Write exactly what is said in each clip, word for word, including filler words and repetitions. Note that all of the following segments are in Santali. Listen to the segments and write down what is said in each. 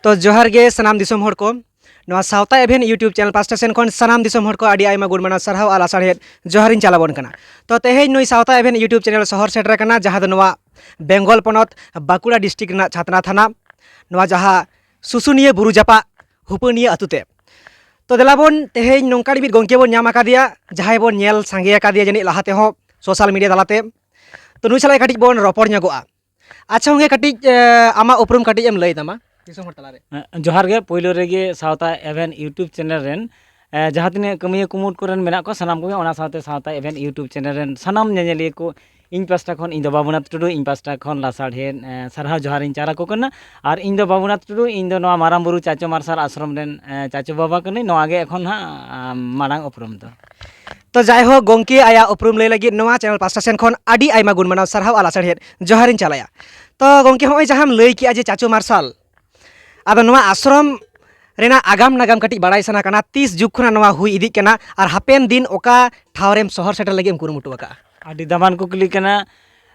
ᱛᱚ ᱡᱚᱦᱟᱨ ᱜᱮ ᱥᱟᱱᱟᱢ ᱫᱤᱥᱚᱢ ᱦᱚᱲ ᱠᱚ᱾ ᱱᱚᱣᱟ ᱥᱟᱶᱛᱟ ᱮᱵᱷᱮᱱ YouTube ᱪᱮᱱᱮᱞ ᱯᱟᱥᱴᱟ ᱥᱮᱱ ᱠᱷᱚᱱ ᱥᱟᱱᱟᱢ ᱫᱤᱥᱚᱢ ᱦᱚᱲ ᱠᱚ ᱟᱹᱰᱤ ᱟᱭᱢᱟ ᱜᱩᱱ ᱢᱟᱱᱟᱣ ᱥᱟᱨᱦᱟᱣ ᱟᱨ ᱞᱟᱥᱟᱲᱦᱮᱫ ᱡᱚᱦᱟᱨᱤᱧ ᱪᱟᱞᱟᱵᱚᱱ ᱠᱟᱱᱟ᱾ ᱛᱚ ᱛᱮᱦᱮᱧ ᱱᱩᱭ ᱥᱟᱶᱛᱟ ᱮᱵᱷᱮᱱ YouTube ᱪᱮᱱᱮᱞ ᱥᱚᱦᱚᱨ ᱥᱮᱴᱮᱨ ᱟᱠᱟᱱᱟ, ᱡᱟᱦᱟᱸ ᱫᱚ ᱱᱚᱣᱟ ᱵᱮᱝᱜᱚᱞ ᱯᱚᱱᱚᱛ ᱵᱟᱸᱠᱩᱲᱟ ᱰᱤᱥᱴᱨᱤᱠᱴ ᱨᱮᱱᱟᱜ ᱪᱷᱟᱛᱱᱟ ᱛᱷᱟᱱᱟ, ᱱᱚᱣᱟ ᱡᱟᱦᱟᱸ ᱥᱩᱥᱩᱱᱤᱭᱟᱹ ᱵᱩᱨᱩ ᱡᱟᱯᱟᱜ ᱦᱩᱯᱟᱹᱱᱤᱭᱟᱹ ᱟᱹᱛᱩ ᱛᱮ᱾ ᱛᱚ ᱫᱮᱞᱟ ᱵᱚᱱ ᱛᱮᱦᱮᱧ ᱱᱚᱝᱠᱟᱱ ᱢᱤᱫ ᱜᱚᱢᱠᱮ ᱵᱚᱱ ᱧᱟᱢ ᱟᱠᱟᱫᱮᱭᱟ, ᱡᱟᱦᱟᱸᱭ ᱵᱚᱱ ᱧᱮᱞ ᱥᱟᱸᱜᱮ ᱟᱠᱟᱫᱮᱭᱟ ᱡᱟᱹᱱᱤᱡ ᱞᱟᱦᱟ ᱛᱮᱦᱚᱸ ᱥᱳᱥᱟᱞ ᱢᱤᱰᱤᱭᱟ ᱛᱟᱞᱟᱛᱮ᱾ ᱛᱚ ᱱᱩᱭ ᱥᱟᱞᱟᱜ ᱠᱟᱹᱴᱤᱡ ᱵᱚᱱ ᱨᱚᱯᱚᱲ ᱧᱚᱜᱚᱜᱼᱟ᱾ ᱟᱪᱪᱷᱟ ᱜᱚᱢᱠᱮ, ᱠᱟᱹᱴᱤᱡ ᱮ, ᱟᱢᱟᱜ ᱩᱯᱨᱩᱢ ᱠᱟᱹᱴᱤᱡ ᱮᱢ ᱞᱟᱹᱭ ᱛᱟᱢᱟ ᱫᱤᱥᱚᱢ ᱦᱚᱲ ᱛᱟᱞᱟᱨᱮ? ᱡᱚᱦᱟᱨ ᱜᱮ᱾ ᱯᱳᱭᱞᱳ ᱨᱮᱜᱮ ᱥᱟᱶᱛᱟ ᱮᱵᱷᱮᱱ YouTube ᱪᱮᱱᱮᱞ ᱨᱮᱱ ᱮ, ᱡᱟᱦᱟᱸ ᱛᱤᱱᱟᱹᱜ ᱠᱟᱹᱢᱤᱭᱟᱹ ᱠᱩᱢᱩᱴ ᱠᱚᱨᱮᱱ ᱢᱮᱱᱟᱜ ᱠᱚᱣᱟ, ᱥᱟᱱᱟᱢ ᱠᱚᱜᱮ, ᱚᱱᱟ ᱥᱟᱶᱛᱮ ᱥᱟᱶᱛᱟ ᱮᱵᱷᱮᱱ YouTube ᱪᱮᱱᱮᱞ ᱨᱮᱱ ᱥᱟᱱᱟᱢ ᱧᱮᱧᱮᱞᱤᱭᱟᱹ ᱠᱚ, ᱤᱧ ᱯᱟᱥᱴᱟ ᱠᱷᱚᱱ, ᱤᱧ ᱫᱚ ᱵᱟᱵᱩᱱᱟᱛᱷ ᱴᱩᱰᱩ, ᱤᱧ ᱯᱟᱥᱴᱟ ᱠᱷᱚᱱ ᱞᱟᱥᱟᱲᱦᱮᱫ ᱮ, ᱥᱟᱨᱦᱟᱣ ᱡᱚᱦᱟᱨᱤᱧ ᱪᱟᱞ ᱟᱠᱚ ᱠᱟᱱᱟ᱾ ᱟᱨ ᱤᱧ ᱫᱚ ᱵᱟᱵᱩᱱᱟᱛᱷ ᱴᱩᱰᱩ, ᱤᱧ ᱫᱚ ᱱᱚᱣᱟ ᱢᱟᱨᱟᱝ ᱵᱩᱨᱩ ᱪᱟᱪᱳ ᱢᱟᱨᱥᱟᱞ ᱟᱥᱨᱚᱢ ᱨᱮᱱ ᱮ, ᱪᱟᱪᱳ ᱵᱟᱵᱟ ᱠᱟᱹᱱᱟᱹᱧ᱾ ᱱᱚᱣᱟ ᱜᱮ ᱮᱠᱷᱚᱱ ᱦᱟᱸᱜ ᱟ, ᱢᱟᱲᱟᱝ ᱩᱯᱨᱩᱢ ᱫᱚ᱾ ᱛᱚ ᱡᱟᱭᱦᱳᱠ ᱜᱚᱢᱠᱮ, ᱟᱭᱟᱜ ᱩᱯᱨᱩᱢ ᱞᱟᱹᱭ ᱞᱟᱹᱜᱤᱫ ᱱᱚᱣᱟ ᱪᱮᱱᱮᱞ ᱯᱟᱥᱴᱟ ᱥᱮᱱ ᱠᱷᱚᱱ ᱟᱹᱰᱤ ᱟᱭᱢᱟ ᱜᱩᱱ ᱢᱟᱱᱟᱣ ᱥᱟᱨᱦᱟᱣ ᱟᱨ ᱞᱟᱥᱟᱲᱦᱮᱫ ᱡᱚᱦᱟᱨᱤᱧ ᱪᱟᱞᱟᱭᱟ᱾ ᱛᱚ ᱜᱚᱢᱠᱮ, ᱦᱚᱸᱜᱼᱚᱭ ᱡᱟᱦᱟᱸᱢ ᱞᱟᱹᱭ ᱠᱮᱜᱼᱟ ᱡᱮ ᱪᱟᱪᱳ ᱢᱟᱨᱥᱟᱞ, ᱟᱫᱚ ᱱᱚᱣᱟ ᱟᱥᱨᱚᱢ ᱨᱮᱱᱟᱜ ᱟᱜᱟᱢ ᱱᱟᱜᱟᱢ ᱠᱟᱹᱴᱤᱡ ᱵᱟᱲᱟᱭ ᱥᱟᱱᱟ ᱠᱟᱱᱟ, ᱛᱤᱥ ᱡᱩᱜᱽ ᱠᱷᱚᱱᱟᱜ ᱱᱚᱣᱟ ᱦᱩᱭ ᱤᱫᱤᱜ ᱠᱟᱱᱟ ᱟᱨ ᱦᱟᱯᱮᱱ ᱫᱤᱱ ᱚᱠᱟ ᱴᱷᱟᱶ ᱨᱮᱢ ᱥᱚᱦᱚᱨ ᱥᱮᱴᱮᱨ ᱞᱟᱹᱜᱤᱫ ᱮᱢ ᱠᱩᱨᱩᱢᱩᱴᱩ ᱟᱠᱟᱫᱼᱟ? ᱟᱹᱰᱤ ᱫᱟᱢᱟᱱ ᱠᱩᱠᱞᱤ ᱠᱟᱱᱟ᱾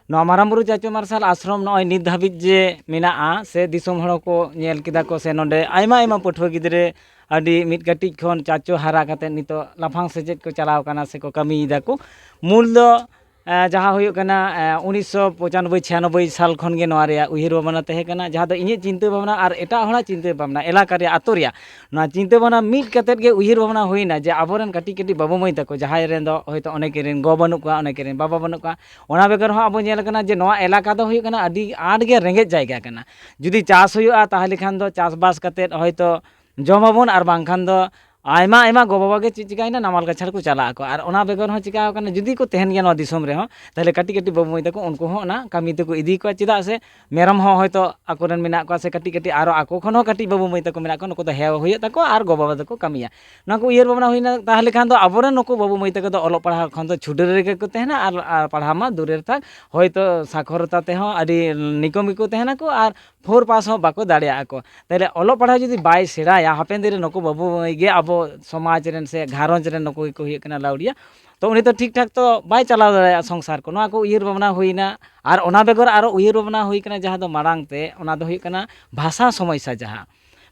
ᱱᱚᱣᱟ ᱢᱟᱨᱟᱝ ᱵᱩᱨᱩ ᱪᱟᱪᱳ ᱢᱟᱨᱥᱟᱞ ᱟᱥᱨᱚᱢ ᱱᱚᱜᱼᱚᱭ ᱱᱤᱛ ᱫᱷᱟᱹᱵᱤᱡ ᱡᱮ ᱢᱮᱱᱟᱜᱼᱟ, ᱥᱮ ᱫᱤᱥᱚᱢ ᱦᱚᱲ ᱠᱚ ᱧᱮᱞ ᱠᱮᱫᱟ ᱠᱚ, ᱥᱮ ᱱᱚᱰᱮ ᱟᱭᱢᱟ ᱟᱭᱢᱟ ᱯᱟᱹᱴᱷᱩᱣᱟᱹ ᱜᱤᱫᱽᱨᱟᱹ ᱟᱹᱰᱤ ᱢᱤᱫ ᱠᱟᱹᱴᱤᱡ ᱠᱷᱚᱱ ᱪᱟᱪᱳ ᱦᱟᱨᱟ ᱠᱟᱛᱮ ᱱᱤᱛᱚᱜ ᱞᱟᱯᱷᱟᱝ ᱥᱮᱪᱮᱫ ᱠᱚ ᱪᱟᱞᱟᱣ ᱠᱟᱱᱟ ᱥᱮᱠᱚ ᱠᱟᱹᱢᱤᱭᱮᱫᱟ ᱠᱚ᱾ ᱢᱩᱞ ᱫᱚ ᱮ, ᱡᱟᱦᱟᱸ ᱦᱩᱭᱩᱜ ᱠᱟᱱᱟ, ᱮ, ᱩᱱᱤᱥᱥᱚ ᱯᱚᱸᱪᱟᱱᱚᱵᱵᱳᱭ ᱪᱷᱤᱭᱟᱱᱚᱵᱵᱳᱭ ᱥᱟᱞ ᱠᱷᱚᱱ ᱜᱮ ᱱᱚᱣᱟ ᱨᱮᱭᱟᱜ ᱩᱭᱦᱟᱹᱨ ᱵᱷᱟᱵᱽᱱᱟ ᱛᱟᱦᱮᱸ ᱠᱟᱱᱟ, ᱡᱟᱦᱟᱸ ᱫᱚ ᱤᱧᱟᱹᱜ ᱪᱤᱱᱛᱟᱹ ᱵᱷᱟᱵᱽᱱᱟ ᱟᱨ ᱮᱴᱟᱜ ᱦᱚᱲᱟᱜ ᱪᱤᱱᱛᱟᱹ ᱵᱷᱟᱵᱽᱱᱟ, ᱮᱞᱟᱠᱟ ᱨᱮᱭᱟᱜ, ᱟᱛᱳ ᱨᱮᱭᱟᱜ, ᱱᱚᱣᱟ ᱪᱤᱱᱛᱟᱹ ᱵᱷᱟᱵᱽᱱᱟ ᱢᱤᱫ ᱠᱟᱛᱮᱫ ᱜᱮ ᱩᱭᱦᱟᱹᱨ ᱵᱷᱟᱵᱽᱱᱟ ᱦᱩᱭᱱᱟ ᱡᱮ ᱟᱵᱚᱨᱮᱱ ᱠᱟᱹᱴᱤᱡ ᱠᱟᱹᱴᱤᱡ ᱵᱟᱹᱵᱩ ᱢᱟᱹᱭ ᱛᱟᱠᱚ, ᱡᱟᱦᱟᱸᱭ ᱨᱮᱱ ᱫᱚ ᱦᱚᱭᱛᱳ ᱚᱱᱮᱠ ᱨᱮᱱ ᱜᱚ ᱵᱟᱹᱱᱩᱜ ᱠᱚᱣᱟ, ᱚᱱᱮᱠ ᱨᱮᱱ ᱵᱟᱵᱟ ᱵᱟᱹᱱᱩᱜ ᱠᱚᱣᱟ, ᱚᱱᱟ ᱵᱮᱜᱚᱨ ᱦᱚᱸ ᱟᱵᱚ ᱧᱮᱞ ᱠᱟᱱᱟ ᱡᱮ ᱱᱚᱣᱟ ᱮᱞᱟᱠᱟ ᱫᱚ ᱦᱩᱭᱩᱜ ᱠᱟᱱᱟ ᱟᱹᱰᱤ ᱟᱸᱴ ᱜᱮ ᱨᱮᱸᱜᱮᱡ ᱡᱟᱭᱜᱟ ᱠᱟᱱᱟ᱾ ᱡᱩᱫᱤ ᱪᱟᱥ ᱦᱩᱭᱩᱜᱼᱟ, ᱛᱟᱦᱚᱞᱮ ᱠᱷᱟᱱ ᱫᱚ ᱪᱟᱥᱵᱟᱥ ᱠᱟᱛᱮᱫ ᱦᱚᱭᱛᱳ ᱡᱚᱢᱟᱵᱚᱱ, ᱟᱨ ᱵᱟᱝᱠᱷᱟᱱ ᱫᱚ ᱟᱭᱢᱟ ᱟᱭᱢᱟ ᱜᱚ-ᱵᱟᱵᱟ ᱜᱮ ᱪᱮᱫ ᱪᱤᱠᱟᱹᱭᱮᱱᱟ, ᱱᱟᱢᱟᱞ ᱠᱟᱪᱷᱟᱲ ᱠᱚ ᱪᱟᱞᱟᱜ ᱟᱠᱚ᱾ ᱟᱨ ᱚᱱᱟ ᱵᱮᱜᱚᱨ ᱦᱚᱸ ᱪᱤᱠᱟᱹ ᱟᱠᱟᱱᱟ, ᱡᱩᱫᱤ ᱠᱚ ᱛᱟᱦᱮᱱ ᱜᱮᱭᱟ ᱱᱚᱣᱟ ᱫᱤᱥᱚᱢ ᱨᱮᱦᱚᱸ, ᱛᱟᱦᱚᱞᱮ ᱠᱟᱹᱴᱤᱡ ᱠᱟᱹᱴᱤᱡ ᱵᱟᱹᱵᱩ ᱢᱟᱹᱭ ᱛᱟᱠᱚ, ᱩᱱᱠᱩ ᱦᱚᱸ ᱚᱱᱟ ᱠᱟᱹᱢᱤ ᱛᱮᱠᱚ ᱤᱫᱤ ᱠᱚᱣᱟ᱾ ᱪᱮᱫᱟᱜ ᱥᱮ ᱢᱮᱨᱚᱢ ᱦᱚᱸ ᱦᱚᱭᱛᱳ ᱟᱠᱚᱨᱮᱱ ᱢᱮᱱᱟᱜ ᱠᱚᱣᱟ, ᱥᱮ ᱠᱟᱹᱴᱤᱡ ᱠᱟᱹᱴᱤᱡ ᱟᱨᱚ ᱟᱠᱚ ᱠᱷᱚᱱ ᱦᱚᱸ ᱠᱟᱹᱴᱤᱡ ᱵᱟᱹᱵᱩ ᱢᱟᱹᱭ ᱛᱟᱠᱚ ᱢᱮᱱᱟᱜ ᱠᱚᱣᱟ, ᱱᱩᱠᱩ ᱫᱚ ᱦᱮᱣ ᱦᱩᱭᱩᱜ ᱛᱟᱠᱚᱣᱟ ᱟᱨ ᱜᱚ-ᱵᱟᱵᱟ ᱫᱚᱠᱚ ᱠᱟᱹᱢᱤᱭᱟ᱾ ᱱᱚᱣᱟ ᱠᱚ ᱩᱭᱦᱟᱹᱨ ᱵᱷᱟᱵᱽᱱᱟ ᱦᱩᱭᱱᱟ, ᱛᱟᱦᱚᱞᱮ ᱠᱷᱟᱱ ᱫᱚ ᱟᱵᱚᱨᱮᱱ ᱱᱩᱠᱩ ᱵᱟᱹᱵᱩ ᱢᱟᱹᱭ ᱛᱟᱠᱚ ᱫᱚ ᱚᱞᱚᱜ ᱯᱟᱲᱦᱟᱣ ᱠᱷᱚᱱ ᱫᱚ ᱪᱷᱩᱰᱟᱹᱨ ᱨᱮᱜᱮ ᱠᱚ ᱛᱟᱦᱮᱱᱟ, ᱟᱨ, ᱟᱨ ᱯᱟᱲᱦᱟᱣ ᱢᱟ ᱫᱩᱨᱮᱨ ᱛᱷᱟᱠ, ᱦᱚᱭᱛᱳ ᱥᱟᱠᱷᱚᱨᱚᱛᱟ ᱛᱮᱦᱚᱸ ᱟᱹᱰᱤ ᱱᱤᱠᱚᱢ ᱜᱮᱠᱚ ᱛᱟᱦᱮᱱᱟᱠᱚ᱾ ᱟᱨ ᱯᱷᱳᱨ ᱯᱟᱥ ᱦᱚᱸ ᱵᱟᱠᱚ ᱫᱟᱲᱮᱭᱟᱜᱼᱟ ᱠᱚ᱾ ᱛᱟᱦᱞᱮ ᱚᱞᱚᱜ ᱯᱟᱲᱦᱟᱣ ᱡᱩᱫᱤ ᱵᱟᱭ ᱥᱮᱬᱟᱭᱟ, ᱦᱟᱯᱮᱱ ᱫᱤᱱ ᱨᱮ ᱱᱩᱠᱩ ᱵᱟᱹᱵᱩ ᱢᱟᱹᱭ ᱜᱮ ᱟᱵᱚ ᱥᱚᱢᱟᱡᱽ ᱨᱮᱱ ᱥᱮ ᱜᱷᱟᱨᱚᱸᱡᱽ ᱨᱮᱱ ᱱᱩᱠᱩ ᱜᱮᱠᱚ ᱦᱩᱭᱩᱜ ᱠᱟᱱᱟ ᱞᱟᱹᱣᱲᱤᱭᱟᱹ᱾ ᱛᱚ ᱩᱱᱤ ᱫᱚ ᱴᱷᱤᱠ ᱴᱷᱟᱠ ᱛᱚ ᱵᱟᱭ ᱪᱟᱞᱟᱣ ᱫᱟᱲᱮᱭᱟᱜᱼᱟ ᱥᱚᱝᱥᱟᱨ ᱠᱚ᱾ ᱱᱚᱣᱟ ᱠᱚ ᱩᱭᱦᱟᱹᱨ ᱵᱷᱟᱵᱽᱱᱟ ᱦᱩᱭᱱᱟ᱾ ᱟᱨ ᱚᱱᱟ ᱵᱮᱜᱚᱨ ᱟᱨᱚ ᱩᱭᱦᱟᱹᱨ ᱵᱷᱟᱵᱽᱱᱟ ᱦᱩᱭ ᱠᱟᱱᱟ ᱡᱟᱦᱟᱸ ᱫᱚ ᱢᱟᱲᱟᱝ ᱛᱮ, ᱚᱱᱟ ᱫᱚ ᱦᱩᱭᱩᱜ ᱠᱟᱱᱟ ᱵᱷᱟᱥᱟ ᱥᱚᱢᱚᱥᱥᱟ ᱡᱟᱦᱟᱸ᱾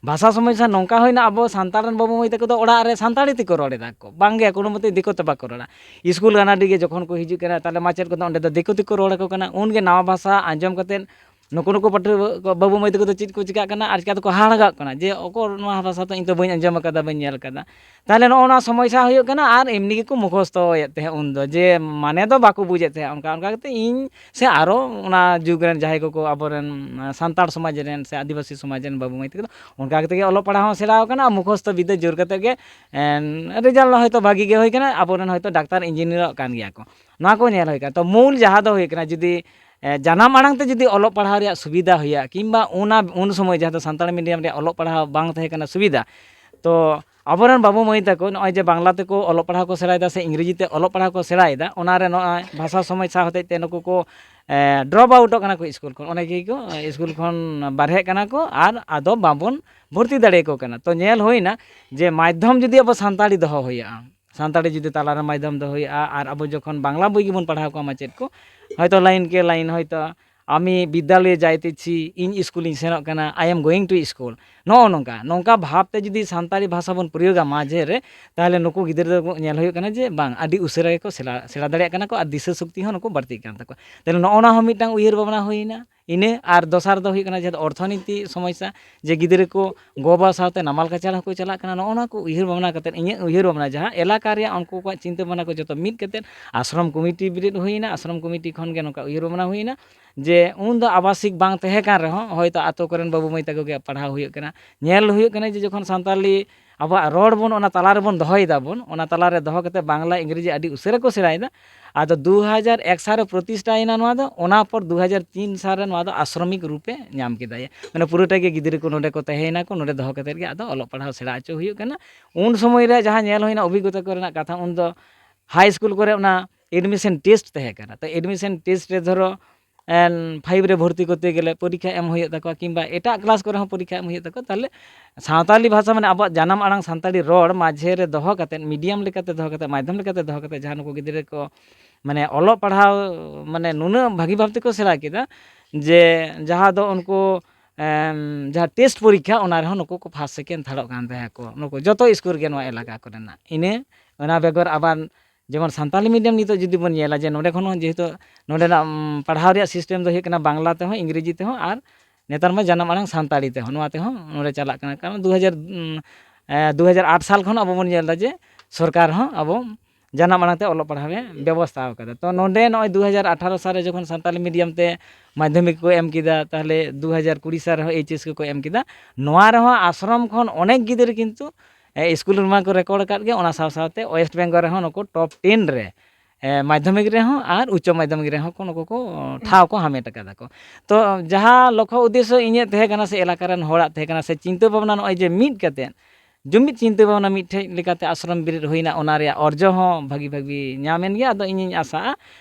ᱵᱷᱟᱥᱟ ᱥᱚᱢᱚᱥᱥᱟ ᱱᱚᱝᱠᱟ ᱦᱩᱭᱱᱟ, ᱟᱵᱚ ᱥᱟᱱᱛᱟᱲ ᱨᱮᱱ ᱵᱟᱹᱵᱩ ᱢᱟᱹᱭ ᱛᱟᱠᱚ ᱫᱚ ᱚᱲᱟᱜ ᱨᱮ ᱥᱟᱱᱛᱟᱲᱤ ᱛᱮᱠᱚ ᱨᱚᱲ ᱮᱫᱟ ᱠᱚ, ᱵᱟᱝᱜᱮ ᱠᱳᱱᱳ ᱢᱚᱛᱮ ᱫᱤᱠᱩ ᱛᱮ ᱵᱟᱠᱚ ᱨᱚᱲᱟ᱾ ᱤᱥᱠᱩᱞ ᱜᱟᱱᱟᱰᱤ ᱜᱮ ᱡᱚᱠᱷᱚᱱ ᱠᱚ ᱦᱤᱡᱩᱜ ᱠᱟᱱᱟ, ᱛᱟᱦᱚᱞᱮ ᱢᱟᱪᱮᱫ ᱠᱚᱫᱚ ᱚᱸᱰᱮ ᱫᱚ ᱫᱤᱠᱩ ᱛᱮᱠᱚ ᱨᱚᱲ ᱟᱠᱚ ᱠᱟᱱᱟ᱾ ᱩᱱᱜᱮ ᱱᱟᱣᱟ ᱵᱷᱟᱥᱟ ᱟᱸᱡᱚᱢ ᱠᱟᱛᱮᱫ ᱱᱩᱠᱩ ᱱᱩᱠᱩ ᱯᱟᱹᱴᱷᱩᱣᱟᱹ ᱠᱚ, ᱵᱟᱹᱵᱩ ᱢᱟᱹᱭ ᱛᱟᱠᱚ ᱫᱚ ᱪᱮᱫ ᱠᱚ ᱪᱤᱠᱟᱹᱜ ᱠᱟᱱᱟ, ᱟᱨ ᱪᱤᱠᱟᱹ ᱛᱮᱠᱚ ᱦᱟᱦᱟᱲᱟᱜ ᱠᱟᱱᱟ ᱡᱮ, "ᱚᱠᱚᱨ ᱱᱚᱣᱟ ᱵᱷᱟᱥᱟ ᱫᱚ ᱤᱧ ᱫᱚ ᱵᱟᱹᱧ ᱟᱸᱡᱚᱢ ᱟᱠᱟᱫᱟ, ᱵᱟᱹᱧ ᱧᱮᱞ ᱟᱠᱟᱫᱟ"᱾ ᱛᱟᱦᱚᱞᱮ ᱱᱚᱜᱼᱚ ᱱᱚᱣᱟ ᱥᱚᱢᱚᱥᱥᱟ ᱦᱩᱭᱩᱜ ᱠᱟᱱᱟ᱾ ᱟᱨ ᱮᱢᱱᱤ ᱜᱮᱠᱚ ᱢᱩᱠᱷᱚᱥᱛᱚᱭᱮᱫ ᱛᱟᱦᱮᱸᱫ ᱩᱱᱫᱚ, ᱡᱮ ᱢᱟᱱᱮ ᱫᱚ ᱵᱟᱠᱚ ᱵᱩᱡᱮᱫ ᱛᱟᱦᱮᱸᱫ᱾ ᱚᱱᱠᱟ ᱚᱱᱠᱟ ᱠᱟᱛᱮ ᱤᱧ ᱥᱮ ᱟᱨᱚ ᱚᱱᱟ ᱡᱩᱜᱽ ᱨᱮᱱ ᱡᱟᱦᱟᱸᱭ ᱠᱚᱠᱚ, ᱟᱵᱚᱨᱮᱱ ᱥᱟᱱᱛᱟᱲ ᱥᱚᱢᱟᱡᱽ ᱨᱮᱱ ᱥᱮ ᱟᱹᱫᱤᱵᱟᱹᱥᱤ ᱥᱚᱢᱟᱡᱽ ᱨᱮᱱ ᱵᱟᱹᱵᱩ ᱢᱟᱹᱭ ᱛᱟᱠᱚ ᱫᱚ ᱚᱱᱠᱟ ᱠᱟᱛᱮ ᱜᱮ ᱚᱞᱚᱜ ᱯᱟᱲᱦᱟᱣ ᱦᱚᱸ ᱥᱮᱬᱟ ᱟᱠᱟᱱᱟ, ᱟᱨ ᱢᱩᱠᱷᱚᱥᱛᱚ ᱵᱤᱫᱽᱫᱟᱹ ᱡᱳᱨ ᱠᱟᱛᱮ ᱜᱮ, ᱮᱱ, ᱨᱮᱡᱟᱞᱴ ᱦᱚᱭᱛᱳ ᱵᱷᱟᱹᱜᱤ ᱜᱮ ᱦᱩᱭ ᱠᱟᱱᱟ, ᱟᱵᱚᱨᱮᱱ ᱦᱚᱭᱛᱳ ᱰᱟᱠᱛᱟᱨ ᱤᱧᱡᱤᱱᱤᱭᱟᱨᱚᱜ ᱠᱟᱱ ᱜᱮᱭᱟ ᱠᱚ᱾ ᱱᱚᱣᱟ ᱠᱚ ᱧᱮᱞ ᱦᱩᱭ ᱠᱟᱱᱟ᱾ ᱛᱚ ᱢᱩᱞ ᱡᱟᱦᱟᱸ ᱫᱚ ᱦᱩᱭᱩᱜ ᱠᱟᱱᱟ, ᱡᱩᱫᱤ, ᱮ, ᱡᱟᱱᱟᱢ ᱟᱲᱟᱝ ᱛᱮ ᱡᱩᱫᱤ ᱚᱞᱚᱜ ᱯᱟᱲᱦᱟᱣ ᱨᱮᱭᱟᱜ ᱥᱩᱵᱤᱫᱷᱟ ᱦᱩᱭᱩᱜᱼᱟ, ᱠᱤᱝᱵᱟ ᱚᱱᱟ, ᱩᱱ ᱥᱚᱢᱚᱭ ᱡᱟᱦᱟᱸ ᱫᱚ ᱥᱟᱱᱛᱟᱲᱤ ᱢᱤᱰᱤᱭᱟᱢ ᱨᱮᱭᱟᱜ ᱚᱞᱚᱜ ᱯᱟᱲᱦᱟᱣ ᱵᱟᱝ ᱛᱟᱦᱮᱸ ᱠᱟᱱᱟ ᱥᱩᱵᱤᱫᱷᱟ, ᱛᱚ ᱟᱵᱚᱨᱮᱱ ᱵᱟᱹᱵᱩ ᱢᱟᱹᱭ ᱛᱟᱠᱚ ᱱᱚᱜᱼᱚᱭ ᱡᱮ ᱵᱟᱝᱞᱟ ᱛᱮᱠᱚ ᱚᱞᱚᱜ ᱯᱟᱲᱦᱟᱣ ᱠᱚ ᱥᱮᱬᱟᱭᱮᱫᱟ ᱥᱮ ᱤᱝᱨᱮᱡᱤ ᱛᱮ ᱚᱞᱚᱜ ᱯᱟᱲᱦᱟᱣ ᱠᱚ ᱥᱮᱬᱟᱭᱮᱫᱟ, ᱚᱱᱟᱨᱮ ᱱᱚᱜᱼᱚᱭ ᱵᱷᱟᱥᱟ ᱥᱚᱢᱚᱥᱥᱟ ᱦᱚᱛᱮᱡ ᱛᱮ ᱱᱩᱠᱩ ᱠᱚ, ᱮ, ᱰᱨᱚᱯ ᱟᱣᱩᱴᱚᱜ ᱠᱟᱱᱟ ᱠᱚ ᱥᱠᱩᱞ ᱠᱷᱚᱱ, ᱚᱱᱮ ᱜᱮ ᱠᱚ, ᱮ, ᱥᱠᱩᱞ ᱠᱷᱚᱱ ᱵᱟᱨᱦᱮᱜ ᱠᱟᱱᱟ ᱠᱚ ᱟᱨ ᱟᱫᱚ ᱵᱟᱵᱚᱱ ᱵᱷᱚᱨᱛᱤ ᱫᱟᱲᱮᱭᱟᱠᱚ ᱠᱟᱱᱟ᱾ ᱛᱚ ᱧᱮᱞ ᱦᱩᱭᱱᱟ ᱡᱮ ᱢᱟᱫᱽᱫᱷᱚᱢ ᱡᱩᱫᱤ ᱟᱵᱚ ᱥᱟᱱᱛᱟᱲᱤ ᱫᱚᱦᱚ ᱦᱩᱭᱩᱜᱼᱟ, ᱥᱟᱱᱛᱟᱲᱤ ᱡᱩᱫᱤ ᱛᱟᱞᱟᱨᱮ ᱢᱟᱫᱽᱫᱷᱚᱢ ᱫᱚ ᱦᱩᱭᱩᱜᱼᱟ, ᱟᱨ ᱟᱵᱚ ᱡᱚᱠᱷᱚᱱ ᱵᱟᱝᱞᱟ ᱵᱳᱭ ᱜᱮᱵᱚᱱ ᱯᱟᱲᱦᱟᱣ ᱠᱚᱣᱟ ᱢᱟᱪᱮᱫ ᱠᱚ, ᱦᱚᱭᱛᱳ line ᱠᱮ line, ᱦᱚᱭᱛᱳ "আমি বিদ্যালয়ে যাইতেছি", ᱤᱧ ᱥᱠᱩᱞᱤᱧ ᱥᱮᱱᱚᱜ ᱠᱟᱱᱟ, "I am going to school", ᱱᱚᱜᱼᱚ ᱱᱚᱝᱠᱟ, ᱱᱚᱝᱠᱟ ᱵᱷᱟᱵᱽ ᱛᱮ ᱡᱩᱫᱤ ᱥᱟᱱᱛᱟᱲᱤ ᱵᱷᱟᱥᱟ ᱵᱚᱱ ᱯᱨᱚᱭᱳᱜᱟ ᱢᱟᱡᱷᱮ ᱨᱮ, ᱛᱟᱦᱚᱞᱮ ᱱᱩᱠᱩ ᱜᱤᱫᱽᱨᱟᱹ ᱫᱚ ᱧᱮᱞ ᱦᱩᱭᱩᱜ ᱠᱟᱱᱟ ᱡᱮ ᱵᱟᱝ, ᱟᱹᱰᱤ ᱩᱥᱟᱹᱨᱟ ᱜᱮᱠᱚ ᱥᱮᱬᱟ, ᱥᱮᱬᱟ ᱫᱟᱲᱮᱭᱟᱜ ᱠᱟᱱᱟ ᱠᱚ, ᱟᱨ ᱫᱤᱥᱟᱹ ᱥᱚᱠᱛᱤ ᱦᱚᱸ ᱱᱩᱠᱩ ᱵᱟᱹᱲᱛᱤᱜ ᱠᱟᱱ ᱛᱟᱠᱚᱣᱟ᱾ ᱛᱟᱦᱚᱞᱮ ᱱᱚᱜᱼᱚ ᱱᱟ ᱦᱚᱸ ᱢᱤᱫᱴᱟᱝ ᱩᱭᱦᱟᱹᱨ ᱵᱷᱟᱵᱽᱱᱟ ᱦᱩᱭᱱᱟ᱾ ᱤᱱᱟᱹ ᱟᱨ ᱫᱚᱥᱟᱨ ᱫᱚ ᱦᱩᱭᱩᱜ ᱠᱟᱱᱟ ᱡᱟᱦᱟᱸ ᱫᱚ ᱚᱨᱛᱷᱚᱱᱤᱛᱤ ᱥᱚᱢᱚᱥᱥᱟ, ᱡᱮ ᱜᱤᱫᱽᱨᱟᱹ ᱠᱚ ᱜᱚ-ᱵᱟᱵᱟ ᱥᱟᱶᱛᱮ ᱱᱟᱢᱟᱞ ᱠᱟᱪᱷᱟᱲ ᱦᱚᱸᱠᱚ ᱪᱟᱞᱟᱜ ᱠᱟᱱᱟ᱾ ᱱᱚᱜᱼᱚ ᱱᱚᱣᱟ ᱠᱚ ᱩᱭᱦᱟᱹᱨ ᱵᱷᱟᱵᱽᱱᱟ ᱠᱟᱛᱮᱫ, ᱤᱧᱟᱹᱜ ᱩᱭᱦᱟᱹᱨ ᱵᱷᱟᱵᱽᱱᱟ ᱡᱟᱦᱟᱸ ᱮᱞᱟᱠᱟ ᱨᱮᱭᱟᱜ ᱩᱱᱠᱩ ᱠᱚᱣᱟᱜ ᱪᱤᱱᱛᱟᱹ ᱵᱷᱟᱵᱽᱱᱟ ᱠᱚ ᱡᱚᱛᱚ ᱢᱤᱫ ᱠᱟᱛᱮᱫ ᱟᱥᱨᱚᱢ ᱠᱚᱢᱤᱴᱤ ᱵᱮᱨᱮᱫ ᱦᱩᱭᱱᱟ, ᱟᱥᱨᱚᱢ ᱠᱚᱢᱤᱴᱤ ᱠᱷᱚᱱ ᱜᱮ ᱱᱚᱝᱠᱟ ᱩᱭᱦᱟᱹᱨ ᱵᱷᱟᱵᱽᱱᱟ ᱦᱩᱭᱱᱟ ᱡᱮ ᱩᱱ ᱫᱚ ᱟᱵᱟᱥᱤᱠ ᱵᱟᱝ ᱛᱟᱦᱮᱸ ᱠᱟᱱ ᱨᱮᱦᱚᱸ ᱦᱚᱭᱛᱳ ᱟᱛᱳ ᱠᱚᱨᱮᱱ ᱵᱟᱹᱵᱩ ᱢᱟᱹᱭ ᱛᱟᱠᱚ ᱜᱮ ᱯᱟᱲᱦᱟᱣ ᱦᱩᱭᱩᱜ ᱠᱟᱱᱟ᱾ ᱧᱮᱞ ᱦᱩᱭᱩᱜ ᱠᱟᱱᱟ ᱡᱮ ᱡᱚᱠᱷᱚᱱ ᱥᱟᱱᱛᱟᱞᱤ ᱟᱵᱚᱣᱟᱜ ᱨᱚᱲ ᱵᱚᱱ ᱚᱱᱟ ᱛᱟᱞᱟ ᱨᱮᱵᱚᱱ ᱫᱚᱦᱚᱭ ᱫᱟᱵᱚᱱ, ᱚᱱᱟ ᱛᱟᱞᱟ ᱨᱮ ᱫᱚᱦᱚ ᱠᱟᱛᱮ ᱵᱟᱝᱞᱟ ᱤᱝᱨᱮᱡᱤ ᱟᱹᱰᱤ ᱩᱥᱟᱹᱨᱟ ᱠᱚ ᱥᱮᱬᱟᱭᱮᱫᱟ᱾ ᱟᱫᱚ ᱫᱩ ᱦᱟᱡᱟᱨ ᱮᱠ ᱥᱟᱞ ᱨᱮ ᱯᱨᱚᱛᱤᱥᱴᱷᱟᱭᱮᱱᱟ ᱱᱚᱣᱟ ᱫᱚ, ᱚᱱᱟ ᱯᱚᱨ ᱫᱩ ᱦᱟᱡᱟᱨ ᱛᱤᱱ ᱥᱟᱞ ᱨᱮ ᱱᱚᱣᱟ ᱫᱚ ᱟᱥᱨᱚᱢᱤᱠ ᱨᱩᱯᱮ ᱧᱟᱢ ᱠᱮᱫᱟ᱾ ᱢᱟᱱᱮ ᱯᱩᱨᱟᱹᱴᱟ ᱜᱮ ᱜᱤᱫᱽᱨᱟᱹ ᱠᱚ ᱱᱚᱰᱮ ᱠᱚ ᱛᱟᱦᱮᱸᱭᱮᱱᱟ ᱠᱚ, ᱱᱚᱰᱮ ᱫᱚᱦᱚ ᱠᱟᱛᱮᱫ ᱜᱮ ᱟᱫᱚ ᱚᱞᱚᱜ ᱯᱟᱲᱦᱟᱣ ᱥᱮᱬᱟ ᱦᱚᱪᱚ ᱦᱩᱭᱩᱜ ᱠᱟᱱᱟ᱾ ᱩᱱ ᱥᱚᱢᱚᱭ ᱨᱮ ᱡᱟᱦᱟᱸ ᱧᱮᱞ ᱦᱩᱭᱱᱟ ᱚᱵᱷᱤᱜᱽᱜᱚᱛᱟ ᱠᱚᱨᱮᱱᱟᱜ ᱠᱟᱛᱷᱟ, ᱩᱱ ᱫᱚ ᱦᱟᱭ ᱥᱠᱩᱞ ᱠᱚᱨᱮ ᱚᱱᱟ admission test ᱛᱟᱦᱮᱸ ᱠᱟᱱᱟ᱾ ᱛᱚ admission test ᱨᱮ ᱫᱷᱚᱨᱚ ᱮᱱ ᱯᱷᱟᱭᱤᱵᱷ ᱨᱮ ᱵᱷᱚᱨᱛᱤ ᱠᱚᱨᱛᱮ ᱜᱮᱞᱮ ᱯᱚᱨᱤᱠᱠᱷᱟ ᱮᱢ ᱦᱩᱭᱩᱜ ᱛᱟᱠᱚᱣᱟ, ᱠᱤᱝᱵᱟ ᱮᱴᱟᱜ ᱠᱞᱟᱥ ᱠᱚᱨᱮ ᱦᱚᱸ ᱯᱚᱨᱤᱠᱠᱷᱟ ᱮᱢ ᱦᱩᱭᱩᱜ ᱛᱟᱠᱚᱣᱟ᱾ ᱛᱟᱦᱚᱞᱮ ᱥᱟᱱᱛᱟᱞᱤ ᱵᱷᱟᱥᱟ, ᱢᱟᱱᱮ ᱟᱵᱚᱣᱟᱜ ᱡᱟᱱᱟᱢ ᱟᱲᱟᱝ ᱥᱟᱱᱛᱟᱲᱤ ᱨᱚᱲ ᱢᱟᱡᱷᱮ ᱨᱮ ᱫᱚᱦᱚ ᱠᱟᱛᱮᱫ, ᱢᱤᱰᱤᱭᱟᱢ ᱞᱮᱠᱟᱛᱮ ᱫᱚᱦᱚ ᱠᱟᱛᱮᱫ, ᱢᱟᱫᱽᱫᱷᱚᱢ ᱞᱮᱠᱟᱛᱮ ᱫᱚᱦᱚ ᱠᱟᱛᱮᱫ, ᱡᱟᱦᱟᱸ ᱱᱩᱠᱩ ᱜᱤᱫᱽᱨᱟᱹ ᱠᱚ ᱢᱟᱱᱮ ᱚᱞᱚᱜ ᱯᱟᱲᱦᱟᱣ ᱢᱟᱱᱮ ᱱᱩᱱᱟᱹᱜ ᱵᱷᱟᱹᱜᱤ ᱵᱷᱟᱵᱽ ᱛᱮᱠᱚ ᱥᱮᱬᱟ ᱠᱮᱫᱟ ᱡᱮ ᱡᱟᱦᱟᱸ ᱫᱚ ᱩᱱᱠᱩ ᱮᱢ, ᱡᱟᱦᱟᱸ ᱴᱮᱥᱴ ᱯᱚᱨᱤᱠᱠᱷᱟ, ᱚᱱᱟ ᱨᱮᱦᱚᱸ ᱱᱩᱠᱩ ᱠᱚ ᱯᱷᱟᱥᱴ ᱥᱮᱠᱮᱱᱰ ᱛᱷᱟᱨᱰᱚᱜ ᱠᱟᱱ ᱛᱟᱦᱮᱸ ᱠᱚ, ᱱᱩᱠᱩ ᱡᱚᱛᱚ ᱥᱠᱩᱞ ᱨᱮᱜᱮ ᱱᱚᱣᱟ ᱮᱞᱟᱠᱟ ᱠᱚᱨᱮᱱᱟᱜ᱾ ᱤᱱᱟᱹ, ᱚᱱᱟ ᱵᱮᱜᱚᱨ ᱟᱵᱟᱨ ᱡᱮᱢᱚᱱ ᱥᱟᱱᱛᱟᱞᱤ ᱢᱤᱰᱤᱭᱟᱢ ᱱᱤᱛᱚᱜ ᱡᱩᱫᱤ ᱵᱚᱱ ᱧᱮᱞᱟ, ᱡᱮ ᱱᱚᱸᱰᱮ ᱠᱷᱚᱱ ᱦᱚᱸ ᱡᱮᱦᱮᱛᱩ ᱱᱚᱸᱰᱮᱱᱟᱜ, ᱩᱢ, ᱯᱟᱲᱦᱟᱣ ᱨᱮᱭᱟᱜ ᱥᱤᱥᱴᱮᱢ ᱫᱚ ᱦᱩᱭᱩᱜ ᱠᱟᱱᱟ ᱵᱟᱝᱞᱟ ᱛᱮᱦᱚᱸ, ᱤᱝᱨᱮᱡᱤ ᱛᱮᱦᱚᱸ, ᱟᱨ ᱱᱮᱛᱟᱨ ᱢᱟ ᱡᱟᱱᱟᱢ ᱟᱲᱟᱝ ᱥᱟᱱᱛᱟᱲᱤ ᱛᱮᱦᱚᱸ, ᱱᱚᱣᱟ ᱛᱮᱦᱚᱸ ᱱᱚᱸᱰᱮ ᱪᱟᱞᱟᱜ ᱠᱟᱱᱟ᱾ ᱠᱟᱨᱚᱱ ᱫᱩ ᱦᱟᱡᱟᱨ, ᱩᱢ, ᱮ, ᱫᱩ ᱦᱟᱡᱟᱨ ᱟᱴ ᱥᱟᱞ ᱠᱷᱚᱱ ᱟᱵᱚ ᱵᱚᱱ ᱧᱮᱞ ᱮᱫᱟ ᱡᱮ ᱥᱚᱨᱠᱟᱨ ᱦᱚᱸ ᱟᱵᱚ ᱡᱟᱱᱟᱢ ᱟᱲᱟᱝ ᱛᱮ ᱚᱞᱚᱜ ᱯᱟᱲᱦᱟᱣ ᱮ ᱵᱮᱵᱚᱥᱛᱷᱟ ᱟᱠᱟᱫᱟ᱾ ᱛᱚ ᱱᱚᱸᱰᱮ ᱱᱚᱜᱼᱚᱭ ᱫᱩ ᱦᱟᱡᱟᱨ ᱟᱴᱷᱟᱨᱚ ᱥᱟᱞ ᱨᱮ ᱡᱚᱠᱷᱚᱱ ᱥᱟᱱᱛᱟᱞᱤ ᱢᱤᱰᱤᱭᱟᱢ ᱛᱮ ᱢᱟᱫᱽᱫᱷᱚᱢᱤᱠ ᱠᱚ ᱮᱢ ᱠᱮᱫᱟ, ᱛᱟᱦᱚᱞᱮ ᱫᱩ ᱦᱟᱡᱟᱨ ᱠᱩᱲᱤ ᱥᱟᱞ ᱨᱮᱦᱚᱸ ᱮᱭᱤᱪ ᱮᱥ ᱠᱚᱠᱚ ᱮᱢ ᱠᱮᱫᱟ᱾ ᱱᱚᱣᱟ ᱨᱮᱦᱚᱸ ᱟᱥᱨᱚᱢ ᱠᱷᱚᱱ ᱚᱱᱮᱠ ᱜᱤᱫᱽᱨᱟᱹ ᱠᱤᱱᱛᱩ, ᱮ, ᱥᱠᱩᱞ ᱨᱮᱢᱟ ᱠᱚ ᱨᱮᱠᱚᱨᱰ ᱟᱠᱟᱫ ᱜᱮ, ᱚᱱᱟ ᱥᱟᱶ ᱥᱟᱶᱛᱮ ᱳᱭᱮᱥᱴ ᱵᱮᱝᱜᱚᱞ ᱨᱮᱦᱚᱸ ᱱᱩᱠᱩ ᱴᱚᱯ ᱴᱮᱱ ᱨᱮ, ᱮ, ᱢᱟᱫᱽᱫᱷᱚᱢᱤᱠ ᱨᱮᱦᱚᱸ ᱟᱨ ᱩᱪᱪᱚ ᱢᱟᱫᱽᱫᱷᱚᱢᱤᱠ ᱨᱮᱦᱚᱸ ᱠᱚ ᱱᱩᱠᱩ ᱠᱚ ᱴᱷᱟᱶ ᱠᱚ ᱦᱟᱢᱮᱴ ᱟᱠᱟᱫᱟ ᱠᱚ᱾ ᱛᱚ ᱡᱟᱦᱟᱸ ᱞᱚᱠᱠᱷᱚ ᱩᱫᱽᱫᱮᱥᱥᱚ ᱤᱧᱟᱹᱜ ᱛᱟᱦᱮᱸ ᱠᱟᱱᱟ ᱥᱮ ᱮᱞᱟᱠᱟ ᱨᱮᱱ ᱦᱚᱲᱟᱜ ᱛᱟᱦᱮᱸ ᱠᱟᱱᱟ ᱥᱮ ᱪᱤᱱᱛᱟᱹ ᱵᱷᱟᱵᱽᱱᱟ, ᱱᱚᱜᱼᱚᱭ ᱡᱮ ᱢᱤᱫ ᱠᱟᱛᱮᱫ ᱡᱩᱢᱤᱫ ᱪᱤᱱᱛᱟᱹ ᱵᱷᱟᱵᱽᱱᱟ ᱢᱤᱫᱴᱷᱮᱡ ᱞᱮᱠᱟᱛᱮ ᱟᱥᱨᱚᱢ ᱵᱮᱨᱮᱫ ᱦᱩᱭᱱᱟ, ᱚᱱᱟ ᱨᱮᱭᱟᱜ ᱚᱨᱡᱚ ᱦᱚᱸ ᱵᱷᱟᱹᱜᱤ ᱵᱷᱟᱹᱜᱤ ᱧᱟᱢᱮᱱ ᱜᱮᱭᱟ᱾ ᱟᱫᱚ ᱤᱧᱤᱧ ᱟᱥᱟᱜᱼᱟ,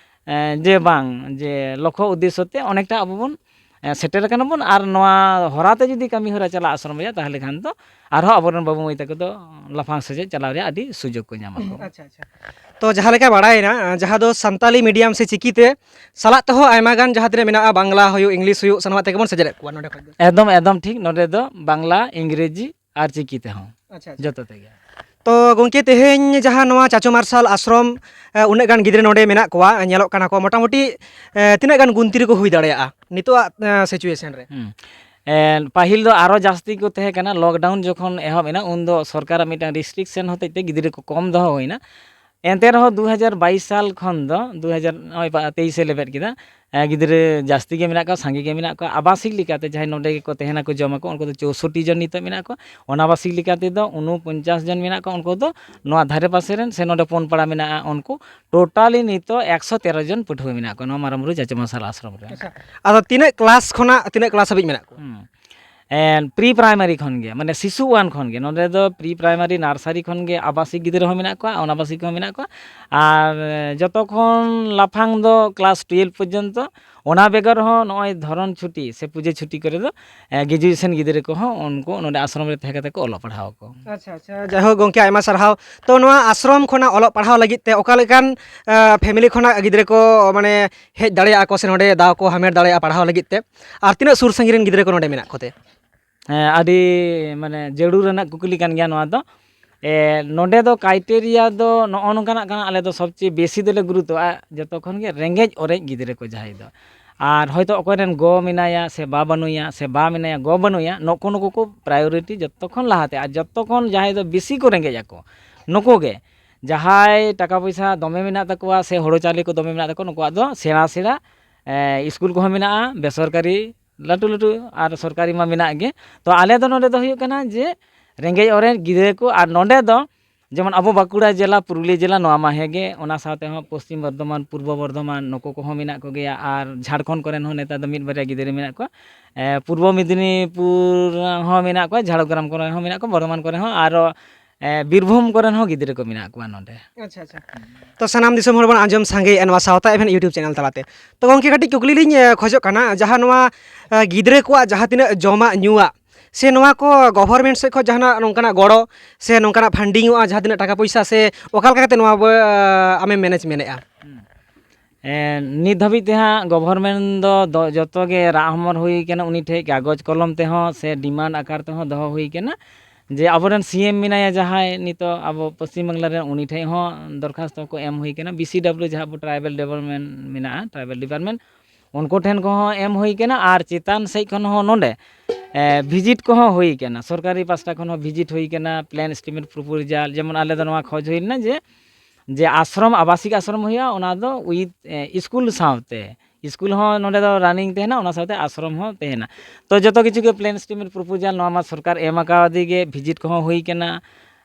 ᱮ, ᱡᱮ ᱵᱟᱝ, ᱡᱮ ᱞᱚᱠᱠᱷᱚ ᱩᱫᱽᱫᱮᱥᱥᱚ ᱛᱮ ᱚᱱᱮᱠᱴᱟ ᱟᱵᱚ ᱵᱚᱱ, ᱮ, ᱥᱮᱴᱮᱨ ᱟᱠᱟᱱᱟ ᱵᱚᱱ, ᱟᱨ ᱱᱚᱣᱟ ᱦᱚᱨᱟ ᱛᱮ ᱡᱩᱫᱤ ᱠᱟᱹᱢᱤ ᱦᱚᱨᱟ ᱪᱟᱞᱟᱜᱼᱟ ᱟᱥᱨᱚᱢ ᱨᱮᱭᱟᱜ, ᱛᱟᱦᱚᱞᱮ ᱠᱷᱟᱱ ᱫᱚ ᱟᱨᱦᱚᱸ ᱟᱵᱚᱨᱮᱱ ᱵᱟᱹᱵᱩ ᱢᱟᱹᱭ ᱛᱟᱠᱚ ᱫᱚ ᱞᱟᱯᱷᱟᱝ ᱥᱮᱪᱮᱫ ᱪᱟᱞᱟᱣ ᱨᱮᱭᱟᱜ ᱟᱹᱰᱤ ᱥᱩᱡᱳᱜᱽ ᱠᱚ ᱧᱟᱢᱟ ᱠᱚ᱾ ᱟᱪᱪᱷᱟ, ᱟᱪᱪᱷᱟ᱾ ᱛᱚ ᱡᱟᱦᱟᱸ ᱞᱮᱠᱟ ᱵᱟᱲᱟᱭᱮᱱᱟ, ᱡᱟᱦᱟᱸ ᱫᱚ ᱥᱟᱱᱛᱟᱞᱤ ᱢᱤᱰᱤᱭᱟᱢ ᱥᱮ ᱪᱤᱠᱤ ᱛᱮ ᱥᱟᱞᱟᱜ ᱛᱮᱦᱚᱸ ᱟᱭᱢᱟ ᱜᱟᱱ ᱡᱟᱦᱟᱸ ᱛᱤᱱᱟᱹᱜ ᱢᱮᱱᱟᱜᱼᱟ, ᱵᱟᱝᱞᱟ ᱦᱩᱭᱩᱜ, ᱤᱝᱞᱤᱥ ᱦᱩᱭᱩᱜ, ᱥᱟᱱᱟᱢᱟᱜ ᱛᱮᱜᱮ ᱵᱚᱱ ᱥᱮᱪᱮᱫᱮᱫ ᱠᱚᱣᱟ ᱱᱚᱸᱰᱮ ᱠᱷᱚᱱ ᱫᱚ᱾ ᱮᱠᱫᱚᱢ, ᱮᱠᱫᱚᱢ ᱴᱷᱤᱠ᱾ ᱱᱚᱸᱰᱮ ᱫᱚ ᱵᱟᱝᱞᱟ, ᱤᱝᱨᱮᱡᱤ ᱟᱨ ᱪᱤᱠᱤ ᱛᱮᱦᱚᱸ ᱟᱪᱪᱷᱟ, ᱟᱪᱪᱷᱟ᱾ ᱡᱚᱛᱚ ᱛᱮᱜᱮ᱾ ᱛᱚ ᱜᱚᱢᱠᱮ, ᱛᱮᱦᱮᱧ ᱡᱟᱦᱟᱸ ᱱᱚᱣᱟ ᱪᱟᱪᱳ ᱢᱟᱨᱥᱟᱞ ᱟᱥᱨᱚᱢ, ᱮ, ᱩᱱᱟᱹᱜ ᱜᱟᱱ ᱜᱤᱫᱽᱨᱟᱹ ᱱᱚᱸᱰᱮ ᱢᱮᱱᱟᱜ ᱠᱚᱣᱟ, ᱧᱮᱞᱚᱜ ᱠᱟᱱᱟ ᱠᱚ, ᱢᱚᱴᱟᱢᱩᱴᱤ, ᱮ, ᱛᱤᱱᱟᱹᱜ ᱜᱟᱱ ᱜᱩᱱᱛᱤ ᱨᱮᱠᱚ ᱦᱩᱭ ᱫᱟᱲᱮᱭᱟᱜᱼᱟ ᱱᱤᱛᱚᱜᱟᱜ, ᱮ, ᱥᱤᱪᱩᱭᱮᱥᱚᱱ ᱨᱮ? ᱦᱩᱸ᱾ ᱮᱱ, ᱯᱟᱹᱦᱤᱞ ᱫᱚ ᱟᱨᱚ ᱡᱟᱹᱥᱛᱤ ᱠᱚ ᱛᱟᱦᱮᱸ ᱠᱟᱱᱟ, ᱞᱚᱠᱰᱟᱣᱩᱱ ᱡᱚᱠᱷᱚᱱ ᱮᱦᱚᱵ ᱮᱱᱟ, ᱩᱱᱫᱚ ᱥᱚᱨᱠᱟᱨᱟᱜ ᱢᱤᱫᱴᱟᱝ ᱨᱮᱥᱴᱨᱤᱠᱥᱚᱱ ᱦᱚᱛᱮᱡ ᱛᱮ ᱜᱤᱫᱽᱨᱟᱹ ᱠᱚ ᱠᱚᱢ ᱫᱚᱦᱚ ᱦᱩᱭᱱᱟ᱾ ᱮᱱᱛᱮ ᱨᱮᱦᱚᱸ ᱫᱩ ᱦᱟᱡᱟᱨ ᱵᱟᱭᱤᱥ ᱥᱟᱞ ᱠᱷᱚᱱ ᱫᱚ ᱫᱩ ᱦᱟᱡᱟᱨ, ᱱᱚᱜᱼᱚᱭ ᱵᱟ-, ᱛᱮᱭᱤᱥ ᱮ ᱞᱮᱵᱮᱫ ᱠᱮᱫᱟ, ᱮ, ᱜᱤᱫᱽᱨᱟᱹ ᱡᱟᱹᱥᱛᱤ ᱜᱮ ᱢᱮᱱᱟᱜ ᱠᱚᱣᱟ, ᱥᱟᱸᱜᱮ ᱜᱮ ᱢᱮᱱᱟᱜ ᱠᱚᱣᱟ᱾ ᱟᱵᱟᱥᱤᱠ ᱞᱮᱠᱟᱛᱮ ᱡᱟᱦᱟᱸᱭ ᱱᱚᱸᱰᱮ ᱜᱮᱠᱚ ᱛᱟᱦᱮᱱᱟᱠᱚ, ᱡᱚᱢᱟᱠᱚ, ᱩᱱᱠᱩ ᱫᱚ ᱪᱳᱥᱳᱴᱴᱤ ᱡᱚᱱ ᱱᱤᱛᱚᱜ ᱢᱮᱱᱟᱜ ᱠᱚᱣᱟ᱾ ᱚᱱᱟᱵᱟᱥᱤᱠ ᱞᱮᱠᱟᱛᱮ ᱫᱚ ᱩᱱᱩᱯᱚᱧᱪᱟᱥ ᱡᱚᱱ ᱢᱮᱱᱟᱜ ᱠᱚᱣᱟ, ᱩᱱᱠᱩ ᱫᱚ ᱱᱚᱣᱟ ᱫᱷᱟᱨᱮ ᱯᱟᱥᱮ ᱨᱮᱱ ᱥᱮ ᱱᱚᱸᱰᱮ ᱯᱚᱱᱯᱟᱲᱟ ᱢᱮᱱᱟᱜᱼᱟ, ᱩᱱᱠᱩ ᱴᱳᱴᱟᱞᱤ ᱱᱤᱛᱚᱜ ᱮᱠᱥᱚ ᱛᱮᱨᱚ ᱡᱚᱱ ᱯᱟᱹᱴᱷᱩᱣᱟᱹ ᱢᱮᱱᱟᱜ ᱠᱚᱣᱟ ᱱᱚᱣᱟ ᱢᱟᱨᱟᱝ ᱵᱩᱨᱩ ᱪᱟᱪᱳ ᱢᱟᱨᱥᱟᱞ ᱟᱥᱨᱚᱢ ᱨᱮ᱾ ᱟᱪᱪᱷᱟ, ᱟᱫᱚ ᱛᱤᱱᱟᱹᱜ ᱠᱞᱟᱥ ᱠᱷᱚᱱᱟᱜ ᱛᱤᱱᱟᱹᱜ ᱠᱞᱟᱥ ᱦᱟᱹᱵᱤᱡ ᱢᱮᱱᱟᱜ ᱠᱚᱣᱟ? ᱦᱩᱸ᱾ ᱮᱱ, ᱯᱨᱤ ᱯᱨᱟᱭᱢᱟᱨᱤ ᱠᱷᱚᱱ ᱜᱮ, ᱢᱟᱱᱮ ᱥᱤᱥᱩ ᱳᱣᱟᱱ ᱠᱷᱚᱱ ᱜᱮ᱾ ᱱᱚᱸᱰᱮ ᱫᱚ ᱯᱨᱤ ᱯᱨᱟᱭᱢᱟᱨᱤ, ᱱᱟᱨᱥᱟᱨᱤ ᱠᱷᱚᱱ ᱜᱮ ᱟᱵᱟᱥᱤᱠ ᱜᱤᱫᱽᱨᱟᱹ ᱦᱚᱸ ᱢᱮᱱᱟᱜ ᱠᱚᱣᱟ, ᱚᱱᱟᱵᱟᱥᱤᱠ ᱦᱚᱸ ᱢᱮᱱᱟᱜ ᱠᱚᱣᱟ᱾ ᱟᱨ, ᱮ, ᱡᱚᱛᱚ ᱠᱷᱚᱱ ᱞᱟᱯᱷᱟᱝ ᱫᱚ ᱠᱞᱟᱥ ᱴᱩᱭᱮᱞᱵᱷ ᱯᱚᱨᱡᱚᱱᱛᱚ, ᱚᱱᱟ ᱵᱮᱜᱚᱨ ᱦᱚᱸ ᱱᱚᱜᱼᱚᱭ ᱫᱷᱚᱨᱚᱱ ᱪᱷᱩᱴᱤ ᱥᱮ ᱯᱩᱡᱟᱹ ᱪᱷᱩᱴᱤ ᱠᱚᱨᱮ ᱫᱚ, ᱮ, graduation ᱜᱤᱫᱽᱨᱟᱹ ᱠᱚᱦᱚᱸ ᱩᱱᱠᱩ ᱱᱚᱰᱮ ᱟᱥᱨᱚᱢ ᱨᱮ ᱛᱟᱦᱮᱸ ᱠᱟᱛᱮ ᱠᱚ ᱚᱞᱚᱜ ᱯᱟᱲᱦᱟᱣ ᱟᱠᱚ᱾ ᱟᱪᱪᱷᱟ, ᱟᱪᱪᱷᱟ, ᱡᱟᱭᱦᱳᱠ ᱜᱚᱢᱠᱮ, ᱟᱭᱢᱟ ᱥᱟᱨᱦᱟᱣ᱾ ᱛᱚ, ᱱᱚᱣᱟ ᱟᱥᱨᱚᱢ ᱠᱷᱚᱱᱟᱜ ᱚᱞᱚᱜ ᱯᱟᱲᱦᱟᱣ ᱞᱟᱹᱜᱤᱫ ᱛᱮ ᱚᱠᱟ ᱞᱮᱠᱟᱱ, ᱮ, family ᱠᱷᱚᱱᱟᱜ ᱜᱤᱫᱽᱨᱟᱹ ᱠᱚ, ᱢᱟᱱᱮ, ᱦᱮᱡ ᱫᱟᱲᱮᱭᱟᱜᱼᱟ ᱠᱚ ᱥᱮ ᱱᱚᱰᱮ ᱫᱟᱣ ᱠᱚ ᱦᱟᱢᱮᱴ ᱫᱟᱲᱮᱭᱟᱜᱼᱟ ᱯᱟᱲᱦᱟᱣ ᱞᱟᱹᱜᱤᱫ ᱛᱮ? ᱟᱨ ᱛᱤᱱᱟᱹᱜ ᱥᱩᱨ ᱥᱟᱺᱜᱤᱧ ᱨᱮᱱ ᱜᱤᱫᱽᱨᱟᱹ ᱠᱚ ᱱᱚᱰᱮ ᱢᱮᱱᱟᱜ ᱠᱚᱛᱮ? ᱦᱮᱸ, ᱟᱹᱰᱤ, ᱢᱟᱱᱮ, ᱡᱟᱹᱨᱩᱲ ᱨᱮᱱᱟᱜ ᱠᱩᱠᱞᱤ ᱠᱟᱱ ᱜᱮᱭᱟ ᱱᱚᱣᱟ ᱫᱚ᱾ ᱮ, ᱱᱚᱰᱮ ᱫᱚ criteria ᱫᱚ ᱱᱚᱜᱼᱚ ᱱᱚᱝᱠᱟᱱᱟᱜ ᱠᱟᱱᱟ, ᱟᱞᱮ ᱫᱚ ᱥᱚᱵᱪᱮᱭᱮ ᱵᱮᱥᱤ ᱫᱚᱞᱮ ᱜᱩᱨᱩᱛᱚᱜᱼᱟ ᱡᱚᱛᱚ ᱠᱷᱚᱱ ᱜᱮ ᱨᱮᱸᱜᱮᱡ ᱚᱨᱮᱡ ᱜᱤᱫᱽᱨᱟᱹ ᱠᱚ ᱡᱟᱦᱟᱸᱭ ᱫᱚ᱾ ᱟᱨ ᱦᱚᱭᱛᱳ ᱚᱠᱚᱭ ᱨᱮᱱ ᱜᱚ ᱢᱮᱱᱟᱭᱟ ᱥᱮ ᱵᱟ ᱵᱟᱹᱱᱩᱭᱟ ᱥᱮ ᱵᱟ ᱢᱮᱱᱟᱭᱟ, ᱜᱚ ᱵᱟᱹᱱᱩᱭᱟ, ᱱᱩᱠᱩ, ᱱᱩᱠᱩ ᱠᱚ priority ᱡᱚᱛᱚ ᱠᱷᱚᱱ ᱞᱟᱦᱟᱛᱮ᱾ ᱟᱨ ᱡᱚᱛᱚ ᱠᱷᱚᱱ ᱡᱟᱦᱟᱸᱭ ᱫᱚ ᱵᱮᱥᱤ ᱠᱚ ᱨᱮᱸᱜᱮᱡ ᱟᱠᱚ, ᱱᱩᱠᱩ ᱜᱮ᱾ ᱡᱟᱦᱟᱸᱭ ᱴᱟᱠᱟ ᱯᱚᱭᱥᱟ ᱫᱚᱢᱮ ᱢᱮᱱᱟᱜ ᱛᱟᱠᱚᱣᱟ ᱥᱮ ᱦᱳᱲᱳ ᱪᱟᱣᱞᱮ ᱠᱚ ᱫᱚᱢᱮ ᱢᱮᱱᱟᱜ ᱛᱟᱠᱚᱣᱟ, ᱱᱩᱠᱩᱣᱟᱜ ᱫᱚ ᱥᱮᱬᱟ ᱥᱮᱬᱟ, ᱮ, ᱤᱥᱠᱩᱞ ᱠᱚᱦᱚᱸ ᱢᱮᱱᱟᱜᱼᱟ, ᱵᱮᱥᱚᱨᱠᱟᱨᱤ, ᱞᱟᱹᱴᱩ ᱞᱟᱹᱴᱩ, ᱟᱨ ᱥᱚᱨᱠᱟᱨᱤ ᱢᱟ ᱢᱮᱱᱟᱜ ᱜᱮ᱾ ᱛᱚ, ᱟᱞᱮ ᱫᱚ ᱱᱚᱰᱮ ᱫᱚ ᱦᱩᱭᱩᱜ ᱠᱟᱱᱟ ᱡᱮ ᱨᱮᱸᱜᱮᱡ ᱚᱨᱮᱡ ᱜᱤᱫᱽᱨᱟᱹ ᱠᱚ, ᱟᱨ ᱱᱚᱰᱮ ᱫᱚ ᱡᱮᱢᱚᱱ ᱟᱵᱚ ᱵᱟᱸᱠᱩᱲᱟ ᱡᱮᱞᱟ, ᱯᱩᱨᱩᱞᱤᱭᱟᱹ ᱡᱮᱞᱟ, ᱱᱚᱣᱟ ᱢᱟ ᱦᱮᱸ ᱜᱮ, ᱚᱱᱟ ᱥᱟᱶᱛᱮ ᱦᱚᱸ ᱯᱚᱥᱪᱤᱢ ᱵᱚᱨᱫᱷᱚᱢᱟᱱ, ᱯᱩᱨᱵᱚ ᱵᱚᱨᱫᱷᱚᱢᱟᱱ, ᱱᱩᱠᱩ ᱠᱚᱦᱚᱸ ᱢᱮᱱᱟᱜ ᱠᱚᱜᱮᱭᱟ, ᱟᱨ ᱡᱷᱟᱲᱠᱷᱚᱸᱰ ᱠᱚᱨᱮᱱ ᱦᱚᱸ ᱱᱮᱛᱟᱨ ᱫᱚ ᱢᱤᱫ ᱵᱟᱨᱭᱟ ᱜᱤᱫᱽᱨᱟᱹ ᱢᱮᱱᱟᱜ ᱠᱚᱣᱟ᱾ ᱮ, ᱯᱩᱨᱵᱚ ᱢᱮᱫᱽᱱᱤᱯᱩᱨ ᱦᱚᱸ ᱢᱮᱱᱟᱜ ᱠᱚᱣᱟ, ᱡᱷᱟᱲᱜᱨᱟᱢ ᱠᱚᱨᱮ ᱦᱚᱸ ᱢᱮᱱᱟᱜ ᱠᱚᱣᱟ, ᱵᱚᱨᱫᱷᱚᱢᱟᱱ ᱠᱚᱨᱮ ᱦᱚᱸ, ᱟᱨᱚ, ᱮ, ᱵᱤᱨᱵᱷᱩᱢ ᱠᱚᱨᱮᱱ ᱦᱚᱸ ᱜᱤᱫᱽᱨᱟᱹ ᱠᱚ ᱢᱮᱱᱟᱜ ᱠᱚᱣᱟ ᱱᱚᱰᱮ᱾ ᱟᱪᱪᱷᱟ, ᱟᱪᱪᱷᱟ᱾ ᱛᱚ, ᱥᱟᱱᱟᱢ ᱫᱤᱥᱚᱢ ᱦᱚᱲ ᱵᱚᱱ ᱟᱸᱡᱚᱢ ᱥᱟᱸᱜᱮᱭᱮᱫᱼᱟ ᱱᱚᱣᱟ ᱥᱟᱶᱛᱟ ᱮᱵᱷᱮᱱ YouTube channel ᱛᱟᱞᱟᱛᱮ᱾ ᱛᱚ ᱜᱚᱢᱠᱮ, ᱠᱟᱹᱴᱤᱡ ᱠᱩᱠᱞᱤ ᱞᱤᱧ, ᱮ, ᱠᱷᱚᱡᱚᱜ ᱠᱟᱱᱟ, ᱡᱟᱦᱟᱸ ᱱᱚᱣᱟ, ᱮ, ᱜᱤᱫᱽᱨᱟᱹ ᱠᱚᱣᱟᱜ ᱡᱟᱦᱟᱸ ᱛᱤᱱᱟᱹᱜ ᱡᱚᱢᱟᱜ ᱧᱩᱣᱟᱜ ᱥᱮ ᱱᱚᱣᱟ ᱠᱚ government ᱥᱮᱫ ᱠᱷᱚᱱ ᱡᱟᱦᱟᱱᱟᱜ ᱱᱚᱝᱠᱟᱱᱟᱜ ᱜᱚᱲᱚ ᱥᱮ ᱱᱚᱝᱠᱟᱱᱟᱜ funding ᱚᱜᱼᱟ, ᱡᱟᱦᱟᱸ ᱛᱤᱱᱟᱹᱜ ᱴᱟᱠᱟ ᱯᱚᱭᱥᱟ, ᱥᱮ ᱚᱠᱟ ᱞᱮᱠᱟ ᱠᱟᱛᱮ ᱱᱚᱣᱟ ᱵᱚ, ᱮ, ᱟᱢᱮᱢ manage ᱢᱮᱱᱮᱫᱼᱟ? ᱮ, ᱱᱤᱛ ᱫᱷᱟᱹᱵᱤᱡ ᱛᱮ ᱦᱟᱸᱜ government ᱫᱚ, ᱫᱚ ᱡᱚᱛᱚ ᱜᱮ ᱨᱟᱜ ᱦᱚᱢᱚᱨ ᱦᱩᱭ ᱠᱟᱱᱟ ᱩᱱᱤ ᱴᱷᱮᱡ, ᱠᱟᱜᱚᱡᱽ ᱠᱚᱞᱚᱢ ᱛᱮᱦᱚᱸ ᱥᱮ demand ᱟᱠᱟᱨ ᱛᱮᱦᱚᱸ ᱫᱚᱦᱚ ᱦᱩᱭ ᱠᱟᱱᱟ ᱡᱮ ᱟᱵᱚᱨᱮᱱ CM ᱢᱮᱱᱟᱭᱟ ᱡᱟᱦᱟᱸᱭ ᱱᱤᱛᱚᱜ ᱟᱵᱚ ᱯᱚᱥᱪᱤᱢ ᱵᱟᱝᱞᱟ ᱨᱮᱱ, ᱩᱱᱤ ᱴᱷᱮᱡ ᱦᱚᱸ ᱫᱚᱨᱠᱷᱟᱥᱛᱚ ᱠᱚ ᱮᱢ ᱦᱩᱭ ᱠᱟᱱᱟ, BCW ᱡᱟᱦᱟᱸ ᱟᱵᱚ tribal development ᱢᱮᱱᱟᱜᱼᱟ, tribal department, ᱩᱱᱠᱩ ᱴᱷᱮᱱ ᱠᱚᱦᱚᱸ ᱮᱢ ᱦᱩᱭ ᱠᱟᱱᱟ, ᱟᱨ ᱪᱮᱛᱟᱱ ᱥᱮᱡ ᱠᱷᱚᱱ ᱦᱚᱸ ᱱᱚᱰᱮ, ᱮ, visit ᱠᱚᱦᱚᱸ ᱦᱩᱭ ᱠᱟᱱᱟ, ᱥᱚᱨᱠᱟᱨᱤ ᱯᱟᱥᱴᱟ ᱠᱷᱚᱱ ᱦᱚᱸ visit ᱦᱩᱭ ᱠᱟᱱᱟ, plan estimate proposal, ᱡᱮᱢᱚᱱ ᱟᱞᱮ ᱫᱚ ᱱᱚᱣᱟ ᱠᱷᱚᱡᱽ ᱦᱩᱭ ᱞᱮᱱᱟ ᱡᱮ, ᱡᱮ ᱟᱥᱨᱚᱢ, ᱟᱵᱟᱥᱤᱠ ᱟᱥᱨᱚᱢ ᱦᱩᱭᱩᱜᱼᱟ, ᱚᱱᱟ ᱫᱚ with, ᱮ, ᱤᱥᱠᱩᱞ ᱥᱟᱶᱛᱮ, ᱤᱥᱠᱩᱞ ᱦᱚᱸ ᱱᱚᱰᱮ ᱫᱚ running ᱛᱟᱦᱮᱱᱟ, ᱚᱱᱟ ᱥᱟᱶᱛᱮ ᱟᱥᱨᱚᱢ ᱦᱚᱸ ᱛᱟᱦᱮᱱᱟ᱾ ᱛᱚ, ᱡᱚᱛᱚ ᱠᱤᱪᱷᱩ ᱜᱮ plan estimate proposal ᱱᱚᱣᱟ ᱢᱟ ᱥᱚᱨᱠᱟᱨ ᱮᱢ ᱟᱠᱟᱣᱟᱫᱮ ᱜᱮ, visit ᱠᱚᱦᱚᱸ ᱦᱩᱭ ᱠᱟᱱᱟ,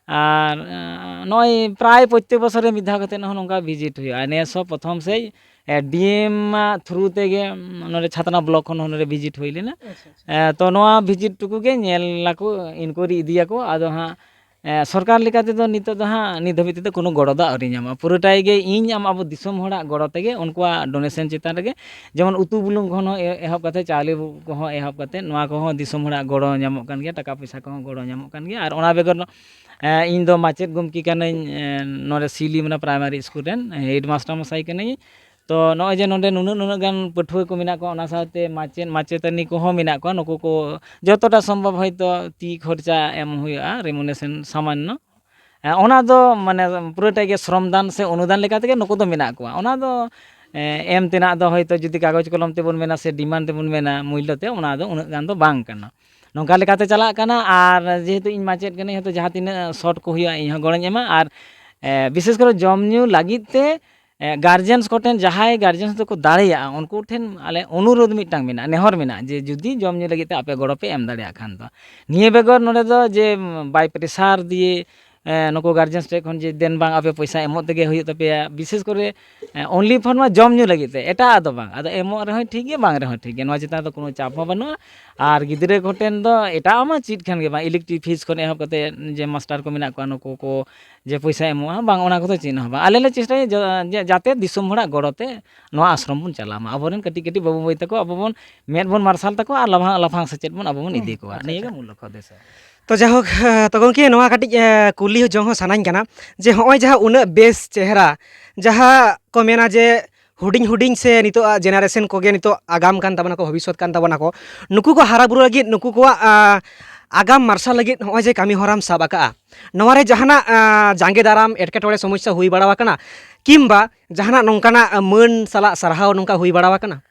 ᱟᱨ, ᱮ, ᱱᱚᱜᱼᱚᱭ ᱯᱨᱟᱭ ᱯᱨᱚᱛᱛᱮᱠ ᱵᱚᱪᱷᱚᱨ ᱨᱮ ᱢᱤᱫ ᱫᱷᱟᱣ ᱠᱟᱛᱮ ᱦᱚᱸ ᱱᱚᱝᱠᱟ visit ᱦᱩᱭᱩᱜᱼᱟ᱾ ᱱᱮᱥ ᱦᱚᱸ ᱯᱨᱚᱛᱷᱚᱢ ᱥᱮᱡ, ᱮ, DM ᱟᱜ through ᱛᱮᱜᱮ, ᱩᱢ, ᱱᱚᱰᱮ ᱪᱷᱟᱛᱱᱟ block ᱠᱷᱚᱱ ᱦᱚᱸ ᱱᱚᱰᱮ visit ᱦᱩᱭ ᱞᱮᱱᱟ᱾ ᱟᱪᱪᱷᱟ, ᱟᱪᱪᱷᱟ᱾ ᱮ, ᱛᱚ ᱱᱚᱣᱟ visit ᱴᱩᱠᱩ ᱜᱮ ᱧᱮᱞ ᱟᱠᱚ, inquiry ᱤᱫᱤᱭᱟᱠᱚ, ᱟᱫᱚ ᱦᱟᱸᱜ, ᱮ, ᱥᱚᱨᱠᱟᱨ ᱞᱮᱠᱟ ᱛᱮᱫᱚ ᱱᱤᱛᱚᱜ ᱫᱚ ᱦᱟᱸᱜ ᱱᱤᱛ ᱫᱷᱟᱹᱵᱤᱡ ᱛᱮᱫᱚ ᱠᱳᱱᱳ ᱜᱚᱲᱚ ᱫᱚ ᱟᱹᱣᱨᱤ ᱧᱟᱢᱚᱜᱼᱟ᱾ ᱯᱩᱨᱟᱹᱴᱟᱭ ᱜᱮ ᱤᱧ ᱟᱢ ᱟᱵᱚ ᱫᱤᱥᱚᱢ ᱦᱚᱲᱟᱜ ᱜᱚᱲᱚ ᱛᱮᱜᱮ ᱩᱱᱠᱩᱣᱟᱜ donation ᱪᱮᱛᱟᱱ ᱨᱮᱜᱮ, ᱡᱮᱢᱚᱱ ᱩᱛᱩ ᱵᱩᱞᱩᱝ ᱠᱷᱚᱱ ᱦᱚᱸ ᱮ-, ᱮᱦᱚᱵ ᱠᱟᱛᱮ, ᱪᱟᱣᱞᱮ ᱠᱚᱦᱚᱸ ᱮᱦᱚᱵ ᱠᱟᱛᱮ, ᱱᱚᱣᱟ ᱠᱚᱦᱚᱸ ᱫᱤᱥᱚᱢ ᱦᱚᱲᱟᱜ ᱜᱚᱲᱚ ᱧᱟᱢᱚᱜ ᱠᱟᱱ ᱜᱮᱭᱟ, ᱴᱟᱠᱟ ᱯᱚᱭᱥᱟ ᱠᱚᱦᱚᱸ ᱜᱚᱲᱚ ᱧᱟᱢᱚᱜ ᱠᱟᱱ ᱜᱮᱭᱟ᱾ ᱟᱨ ᱚᱱᱟ ᱵᱮᱜᱚᱨ, ᱮ, ᱤᱧ ᱫᱚ ᱢᱟᱪᱮᱫ ᱜᱚᱢᱠᱮ ᱠᱟᱹᱱᱟᱹᱧ, ᱮ, ᱱᱚᱰᱮ ᱥᱤᱞᱤᱢᱱᱟ primary school ᱨᱮᱱ head master ᱢᱚᱥᱟᱭ ᱠᱟᱹᱱᱟᱹᱧ᱾ ᱛᱚ, ᱱᱚᱜᱼᱚᱭ ᱡᱮ ᱱᱚᱰᱮ ᱱᱩᱱᱟᱹᱜ, ᱱᱩᱱᱟᱹᱜ ᱜᱟᱱ ᱯᱟᱹᱴᱷᱩᱣᱟᱹ ᱠᱚ ᱢᱮᱱᱟᱜ ᱠᱚᱣᱟ, ᱚᱱᱟ ᱥᱟᱶᱛᱮ ᱢᱟᱪᱮᱫ, ᱢᱟᱪᱮᱛᱟᱹᱱᱤ ᱠᱚᱦᱚᱸ ᱢᱮᱱᱟᱜ ᱠᱚᱣᱟ, ᱱᱩᱠᱩ ᱠᱚ ᱡᱚᱛᱚᱴᱟ ᱥᱚᱢᱵᱷᱚᱵ ᱦᱚᱭᱛᱳ ᱛᱤ ᱠᱷᱚᱨᱪᱟ ᱮᱢ ᱦᱩᱭᱩᱜᱼᱟ, remuneration ᱥᱟᱢᱟᱱᱱᱚ᱾ ᱮ, ᱚᱱᱟ ᱫᱚ ᱢᱟᱱᱮ ᱯᱩᱨᱟᱹᱴᱟ ᱜᱮ ᱥᱨᱚᱢ ᱫᱟᱱ ᱥᱮ ᱚᱱᱩᱫᱟᱱ ᱞᱮᱠᱟ ᱛᱮᱜᱮ ᱱᱩᱠᱩ ᱫᱚ ᱢᱮᱱᱟᱜ ᱠᱚᱣᱟ᱾ ᱚᱱᱟ ᱫᱚ, ᱮ, ᱮᱢ ᱛᱮᱱᱟᱜ ᱫᱚ ᱦᱚᱭᱛᱳ ᱡᱩᱫᱤ ᱠᱟᱜᱚᱡᱽ ᱠᱚᱞᱚᱢ ᱛᱮᱵᱚᱱ ᱢᱮᱱᱟ ᱥᱮ demand ᱛᱮᱵᱚᱱ ᱢᱮᱱᱟ ᱢᱩᱞᱞᱚ ᱛᱮ, ᱚᱱᱟ ᱫᱚ ᱩᱱᱟᱹᱜ ᱜᱟᱱ ᱫᱚ ᱵᱟᱝ ᱠᱟᱱᱟ᱾ ᱱᱚᱝᱠᱟ ᱞᱮᱠᱟᱛᱮ ᱪᱟᱞᱟᱜ ᱠᱟᱱᱟ᱾ ᱟᱨ ᱡᱮᱦᱮᱛᱩ ᱤᱧ ᱢᱟᱪᱮᱫ ᱠᱟᱹᱱᱟᱹᱧ, ᱦᱚᱭᱛᱳ ᱡᱟᱦᱟᱸ ᱛᱤᱱᱟᱹᱜ short ᱠᱚ ᱦᱩᱭᱩᱜᱼᱟ, ᱤᱧ ᱦᱚᱸ ᱜᱚᱲᱚᱧ ᱮᱢᱟ᱾ ᱟᱨ, ᱮ, ᱵᱤᱥᱮᱥ ᱠᱚᱨᱮ ᱡᱚᱢ ᱧᱩ ᱞᱟᱹᱜᱤᱫ ᱛᱮ, ᱮ, guardians ᱠᱚᱴᱷᱮᱱ, ᱡᱟᱦᱟᱸᱭ guardians ᱫᱚᱠᱚ ᱫᱟᱲᱮᱭᱟᱜᱼᱟ, ᱩᱱᱠᱩ ᱴᱷᱮᱱ ᱟᱞᱮ ᱚᱱᱩᱨᱳᱫᱷ ᱢᱤᱫᱴᱟᱝ ᱢᱮᱱᱟᱜᱼᱟ, ᱱᱮᱦᱚᱨ ᱢᱮᱱᱟᱜᱼᱟ, ᱡᱮ ᱡᱩᱫᱤ ᱡᱚᱢ ᱧᱩ ᱞᱟᱹᱜᱤᱫ ᱛᱮ ᱟᱯᱮ ᱜᱚᱲᱚ ᱯᱮ ᱮᱢ ᱫᱟᱲᱮᱭᱟᱜ ᱠᱷᱟᱱ ᱫᱚ᱾ ᱱᱤᱭᱟᱹ ᱵᱮᱜᱚᱨ ᱱᱚᱰᱮ ᱫᱚ ᱡᱮ, ᱩᱢ, by pressure ᱫᱤᱭᱮ, ᱮ, ᱱᱩᱠᱩ guardians ᱴᱷᱮᱱ ᱠᱷᱚᱱ ᱡᱮ ᱫᱮᱱ ᱵᱟᱝ ᱟᱯᱮ ᱯᱚᱭᱥᱟ ᱮᱢᱚᱜ ᱛᱮᱜᱮ ᱦᱩᱭᱩᱜ ᱛᱟᱯᱮᱭᱟ, ᱵᱤᱥᱮᱥ ᱠᱚᱨᱮ, ᱮ, only for ᱱᱚᱣᱟ ᱡᱚᱢ ᱧᱩ ᱞᱟᱹᱜᱤᱫ ᱛᱮ, ᱮᱴᱟᱜ ᱫᱚ ᱵᱟᱝ᱾ ᱟᱫᱚ ᱮᱢᱚᱜ ᱨᱮᱦᱚᱸ ᱴᱷᱤᱠ ᱜᱮᱭᱟ, ᱵᱟᱝ ᱨᱮᱦᱚᱸ ᱴᱷᱤᱠ ᱜᱮᱭᱟ, ᱱᱚᱣᱟ ᱪᱮᱛᱟᱱ ᱨᱮᱫᱚ ᱠᱳᱱᱳ ᱪᱟᱯ ᱦᱚᱸ ᱵᱟᱹᱱᱩᱜᱼᱟ᱾ ᱟᱨ ᱜᱤᱫᱽᱨᱟᱹ ᱠᱚᱴᱷᱮᱱ ᱫᱚ ᱮᱴᱟᱜ ᱢᱟ ᱪᱮᱫ ᱠᱷᱟᱱ ᱜᱮ ᱵᱟᱝ, electric fees ᱠᱷᱚᱱ ᱮᱦᱚᱵ ᱠᱟᱛᱮ ᱡᱮ ᱢᱟᱥᱴᱟᱨ ᱠᱚ ᱢᱮᱱᱟᱜ ᱠᱚᱣᱟ, ᱱᱩᱠᱩ ᱠᱚ ᱡᱮ ᱯᱚᱭᱥᱟ ᱮᱢᱚᱜᱼᱟ, ᱵᱟᱝ, ᱚᱱᱟ ᱠᱚᱫᱚ ᱪᱮᱫ ᱦᱚᱸ ᱵᱟᱝ᱾ ᱟᱞᱮ ᱞᱮ ᱪᱮᱥᱴᱟᱭᱟ ᱡᱟ-, ᱡᱟ-, ᱡᱟᱛᱮ ᱫᱤᱥᱚᱢ ᱦᱚᱲᱟᱜ ᱜᱚᱲᱚ ᱛᱮ ᱱᱚᱣᱟ ᱟᱥᱨᱚᱢ ᱵᱚᱱ ᱪᱟᱞᱟᱣ ᱢᱟ, ᱟᱵᱚᱨᱮᱱ ᱠᱟᱹᱴᱤᱡ ᱠᱟᱹᱴᱤᱡ ᱵᱟᱹᱵᱩ ᱢᱟᱹᱭ ᱛᱟᱠᱚ ᱟᱵᱚ ᱵᱚᱱ ᱢᱮᱫ ᱵᱚᱱ ᱢᱟᱨᱥᱟᱞ ᱛᱟᱠᱚᱣᱟ ᱟᱨ ᱞᱟᱯᱷᱟᱝ, ᱞᱟᱯᱷᱟᱝ ᱥᱮᱪᱮᱫ ᱵᱚᱱ ᱟᱵᱚ ᱵᱚᱱ ᱤᱫᱤ ᱠᱚᱣᱟ᱾ ᱟᱪᱪᱷᱟ, ᱱᱤᱭᱟᱹ ᱜᱮ ᱟᱪᱪᱷᱟ᱾ ᱢᱩᱞ ᱞᱚᱠᱠᱷᱚ ᱩᱫᱽᱫᱮᱥᱥᱚ᱾ ᱛᱚ ᱡᱟᱭᱦᱳᱠ, ᱮ, ᱛᱚ ᱜᱚᱢᱠᱮ, ᱱᱚᱣᱟ ᱠᱟᱹᱴᱤᱡ, ᱮ, ᱠᱩᱞᱤ ᱡᱚᱝ ᱦᱚᱸ ᱥᱟᱱᱟᱧ ᱠᱟᱱᱟ ᱡᱮ ᱦᱚᱸᱜᱼᱚᱭ ᱡᱟᱦᱟᱸ ᱩᱱᱟᱹᱜ ᱵᱮᱥ ᱪᱮᱦᱨᱟ, ᱡᱟᱦᱟᱸ ᱠᱚ ᱢᱮᱱᱟ ᱡᱮ ᱦᱩᱰᱤᱧ ᱦᱩᱰᱤᱧ ᱥᱮ ᱱᱤᱛᱚᱜ ᱟᱜ generation ᱠᱚᱜᱮ ᱱᱤᱛᱚᱜ ᱟᱜᱟᱢ ᱠᱟᱱ ᱛᱟᱵᱚᱱᱟ ᱠᱚ, ᱵᱷᱚᱵᱤᱥᱥᱚᱛ ᱠᱟᱱ ᱛᱟᱵᱚᱱᱟ ᱠᱚ, ᱱᱩᱠᱩ ᱠᱚ ᱦᱟᱨᱟ ᱵᱩᱨᱩ ᱞᱟᱹᱜᱤᱫ, ᱱᱩᱠᱩ ᱠᱚᱣᱟᱜ, ᱟ, ᱟᱜᱟᱢ ᱢᱟᱨᱥᱟᱞ ᱞᱟᱹᱜᱤᱫ ᱱᱚᱜᱼᱚᱭ ᱡᱮ ᱠᱟᱹᱢᱤ ᱦᱚᱨᱟᱢ ᱥᱟᱵ ᱟᱠᱟᱜᱼᱟ, ᱱᱚᱣᱟ ᱨᱮ ᱡᱟᱦᱟᱱᱟᱜ, ᱟ, ᱡᱟᱸᱜᱮ ᱫᱟᱨᱟᱢ ᱮᱴᱠᱮᱴᱚᱬᱮ ᱥᱚᱢᱚᱥᱥᱟ ᱦᱩᱭ ᱵᱟᱲᱟ ᱟᱠᱟᱱᱟ, ᱠᱤᱢᱵᱟ ᱡᱟᱦᱟᱱᱟᱜ ᱱᱚᱝᱠᱟᱱᱟᱜ, ᱟ, ᱢᱟᱹᱱ ᱥᱟᱞᱟᱜ ᱥᱟᱨᱦᱟᱣ ᱱᱚᱝᱠᱟ ᱦᱩᱭ ᱵᱟᱲᱟ ᱟᱠᱟᱱᱟ?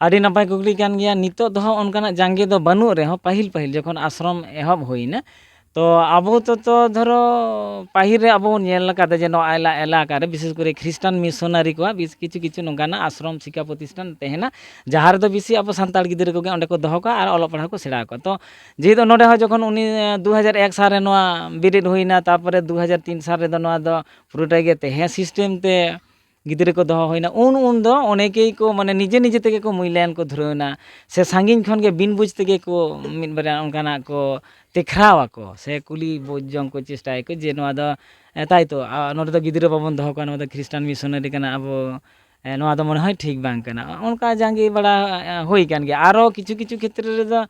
ᱟᱹᱰᱤ ᱱᱟᱯᱟᱭ ᱠᱩᱠᱞᱤ ᱠᱟᱱ ᱜᱮᱭᱟ᱾ ᱱᱤᱛᱚᱜ ᱫᱚ ᱦᱟᱸᱜ ᱚᱱᱠᱟᱱᱟᱜ ᱡᱟᱸᱜᱮ ᱫᱚ ᱵᱟᱹᱱᱩᱜ ᱨᱮᱦᱚᱸ, ᱯᱟᱹᱦᱤᱞ ᱯᱟᱹᱦᱤᱞ ᱡᱚᱠᱷᱚᱱ ᱟᱥᱨᱚᱢ ᱮᱦᱚᱵ ᱦᱩᱭᱱᱟ, ᱛᱚ ᱟᱵᱚ ᱛᱚ, ᱛᱚ ᱫᱷᱚᱨᱚ ᱯᱟᱹᱦᱤᱞ ᱨᱮ ᱟᱵᱚ ᱵᱚᱱ ᱧᱮᱞ ᱟᱠᱟᱫᱟ ᱡᱮ ᱱᱚᱣᱟ ᱮᱞᱟ-, ᱮᱞᱟᱠᱟ ᱨᱮ ᱵᱤᱥᱮᱥ ᱠᱚᱨᱮ ᱠᱷᱨᱤᱥᱴᱟᱱ ᱢᱤᱥᱚᱱᱟᱨᱤ ᱠᱚᱣᱟᱜ ᱵᱤᱥ ᱠᱤᱪᱷᱩ ᱠᱤᱪᱷᱩ ᱱᱚᱝᱠᱟᱱᱟᱜ ᱟᱥᱨᱚᱢ ᱥᱤᱠᱠᱷᱟ ᱯᱨᱚᱛᱤᱥᱴᱷᱟᱱ ᱛᱟᱦᱮᱱᱟ, ᱡᱟᱦᱟᱸ ᱨᱮᱫᱚ ᱵᱮᱥᱤ ᱟᱵᱚ ᱥᱟᱱᱛᱟᱲ ᱜᱤᱫᱽᱨᱟᱹ ᱠᱚᱜᱮ ᱚᱸᱰᱮ ᱠᱚ ᱫᱚᱦᱚ ᱠᱚᱣᱟ ᱟᱨ ᱚᱞᱚᱜ ᱯᱟᱲᱦᱟᱣ ᱠᱚ ᱥᱮᱬᱟ ᱟᱠᱚᱣᱟ᱾ ᱛᱚ ᱡᱮᱦᱮᱛᱩ ᱱᱚᱰᱮ ᱦᱚᱸ ᱡᱚᱠᱷᱚᱱ ᱩᱱᱤ, ᱮ, ᱫᱩ ᱦᱟᱡᱟᱨ ᱮᱠ ᱥᱟᱞ ᱨᱮ ᱱᱚᱣᱟ ᱵᱮᱨᱮᱫ ᱦᱩᱭᱱᱟ, ᱛᱟᱨᱯᱚᱨᱮ ᱫᱩ ᱦᱟᱡᱟᱨ ᱛᱤᱱ ᱥᱟᱞ ᱨᱮᱫᱚ ᱱᱚᱣᱟ ᱫᱚ ᱯᱩᱨᱟᱹᱴᱟ ᱜᱮ ᱛᱟᱦᱮᱸ system ᱛᱮ ᱜᱤᱫᱽᱨᱟᱹ ᱠᱚ ᱫᱚᱦᱚ ᱦᱩᱭᱱᱟ, ᱩᱱ ᱩᱱ ᱫᱚ ᱚᱱᱮᱠᱮᱭ ᱠᱚ, ᱢᱟᱱᱮ, ᱱᱤᱡᱮ ᱱᱤᱡᱮ ᱛᱮᱜᱮ ᱠᱚ ᱢᱩᱞᱞᱟᱭᱚᱱ ᱠᱚ ᱫᱷᱩᱨᱟᱹᱣ ᱮᱱᱟ, ᱥᱮ ᱥᱟᱺᱜᱤᱧ ᱠᱷᱚᱱ ᱜᱮ ᱵᱤᱱ ᱵᱩᱡᱽ ᱛᱮᱜᱮ ᱠᱚ ᱢᱤᱫ ᱵᱟᱨᱭᱟ ᱚᱱᱠᱟᱱᱟᱜ ᱠᱚ ᱛᱮᱠᱷᱨᱟᱣ ᱟᱠᱚ, ᱥᱮ ᱠᱩᱞᱤ ᱵᱩᱡᱽ ᱡᱚᱝ ᱠᱚ ᱪᱮᱥᱴᱟᱭᱟᱠᱚ ᱡᱮ ᱱᱚᱣᱟ ᱫᱚ, ᱮ, ᱛᱟᱭ ᱛᱚ, ᱟ, ᱱᱚᱰᱮ ᱫᱚ ᱜᱤᱫᱽᱨᱟᱹ ᱵᱟᱵᱚᱱ ᱫᱚᱦᱚ ᱠᱚᱣᱟ, ᱱᱚᱣᱟ ᱫᱚ ᱠᱷᱨᱤᱥᱴᱟᱱ ᱢᱤᱥᱚᱱᱟᱨᱤ ᱠᱟᱱᱟ, ᱟᱵᱚ, ᱮ, ᱱᱚᱣᱟ ᱫᱚ ᱢᱚᱱᱮ ᱦᱚᱭ ᱴᱷᱤᱠ ᱵᱟᱝ ᱠᱟᱱᱟ᱾ ᱚᱱᱠᱟ ᱡᱟᱸᱜᱮ ᱵᱟᱲᱟ, ᱮ, ᱦᱩᱭ ᱠᱟᱱ ᱜᱮᱭᱟ᱾ ᱟᱨᱚ ᱠᱤᱪᱷᱩ ᱠᱤᱪᱷᱩ ᱠᱷᱮᱛᱨᱮ ᱨᱮᱫᱚ,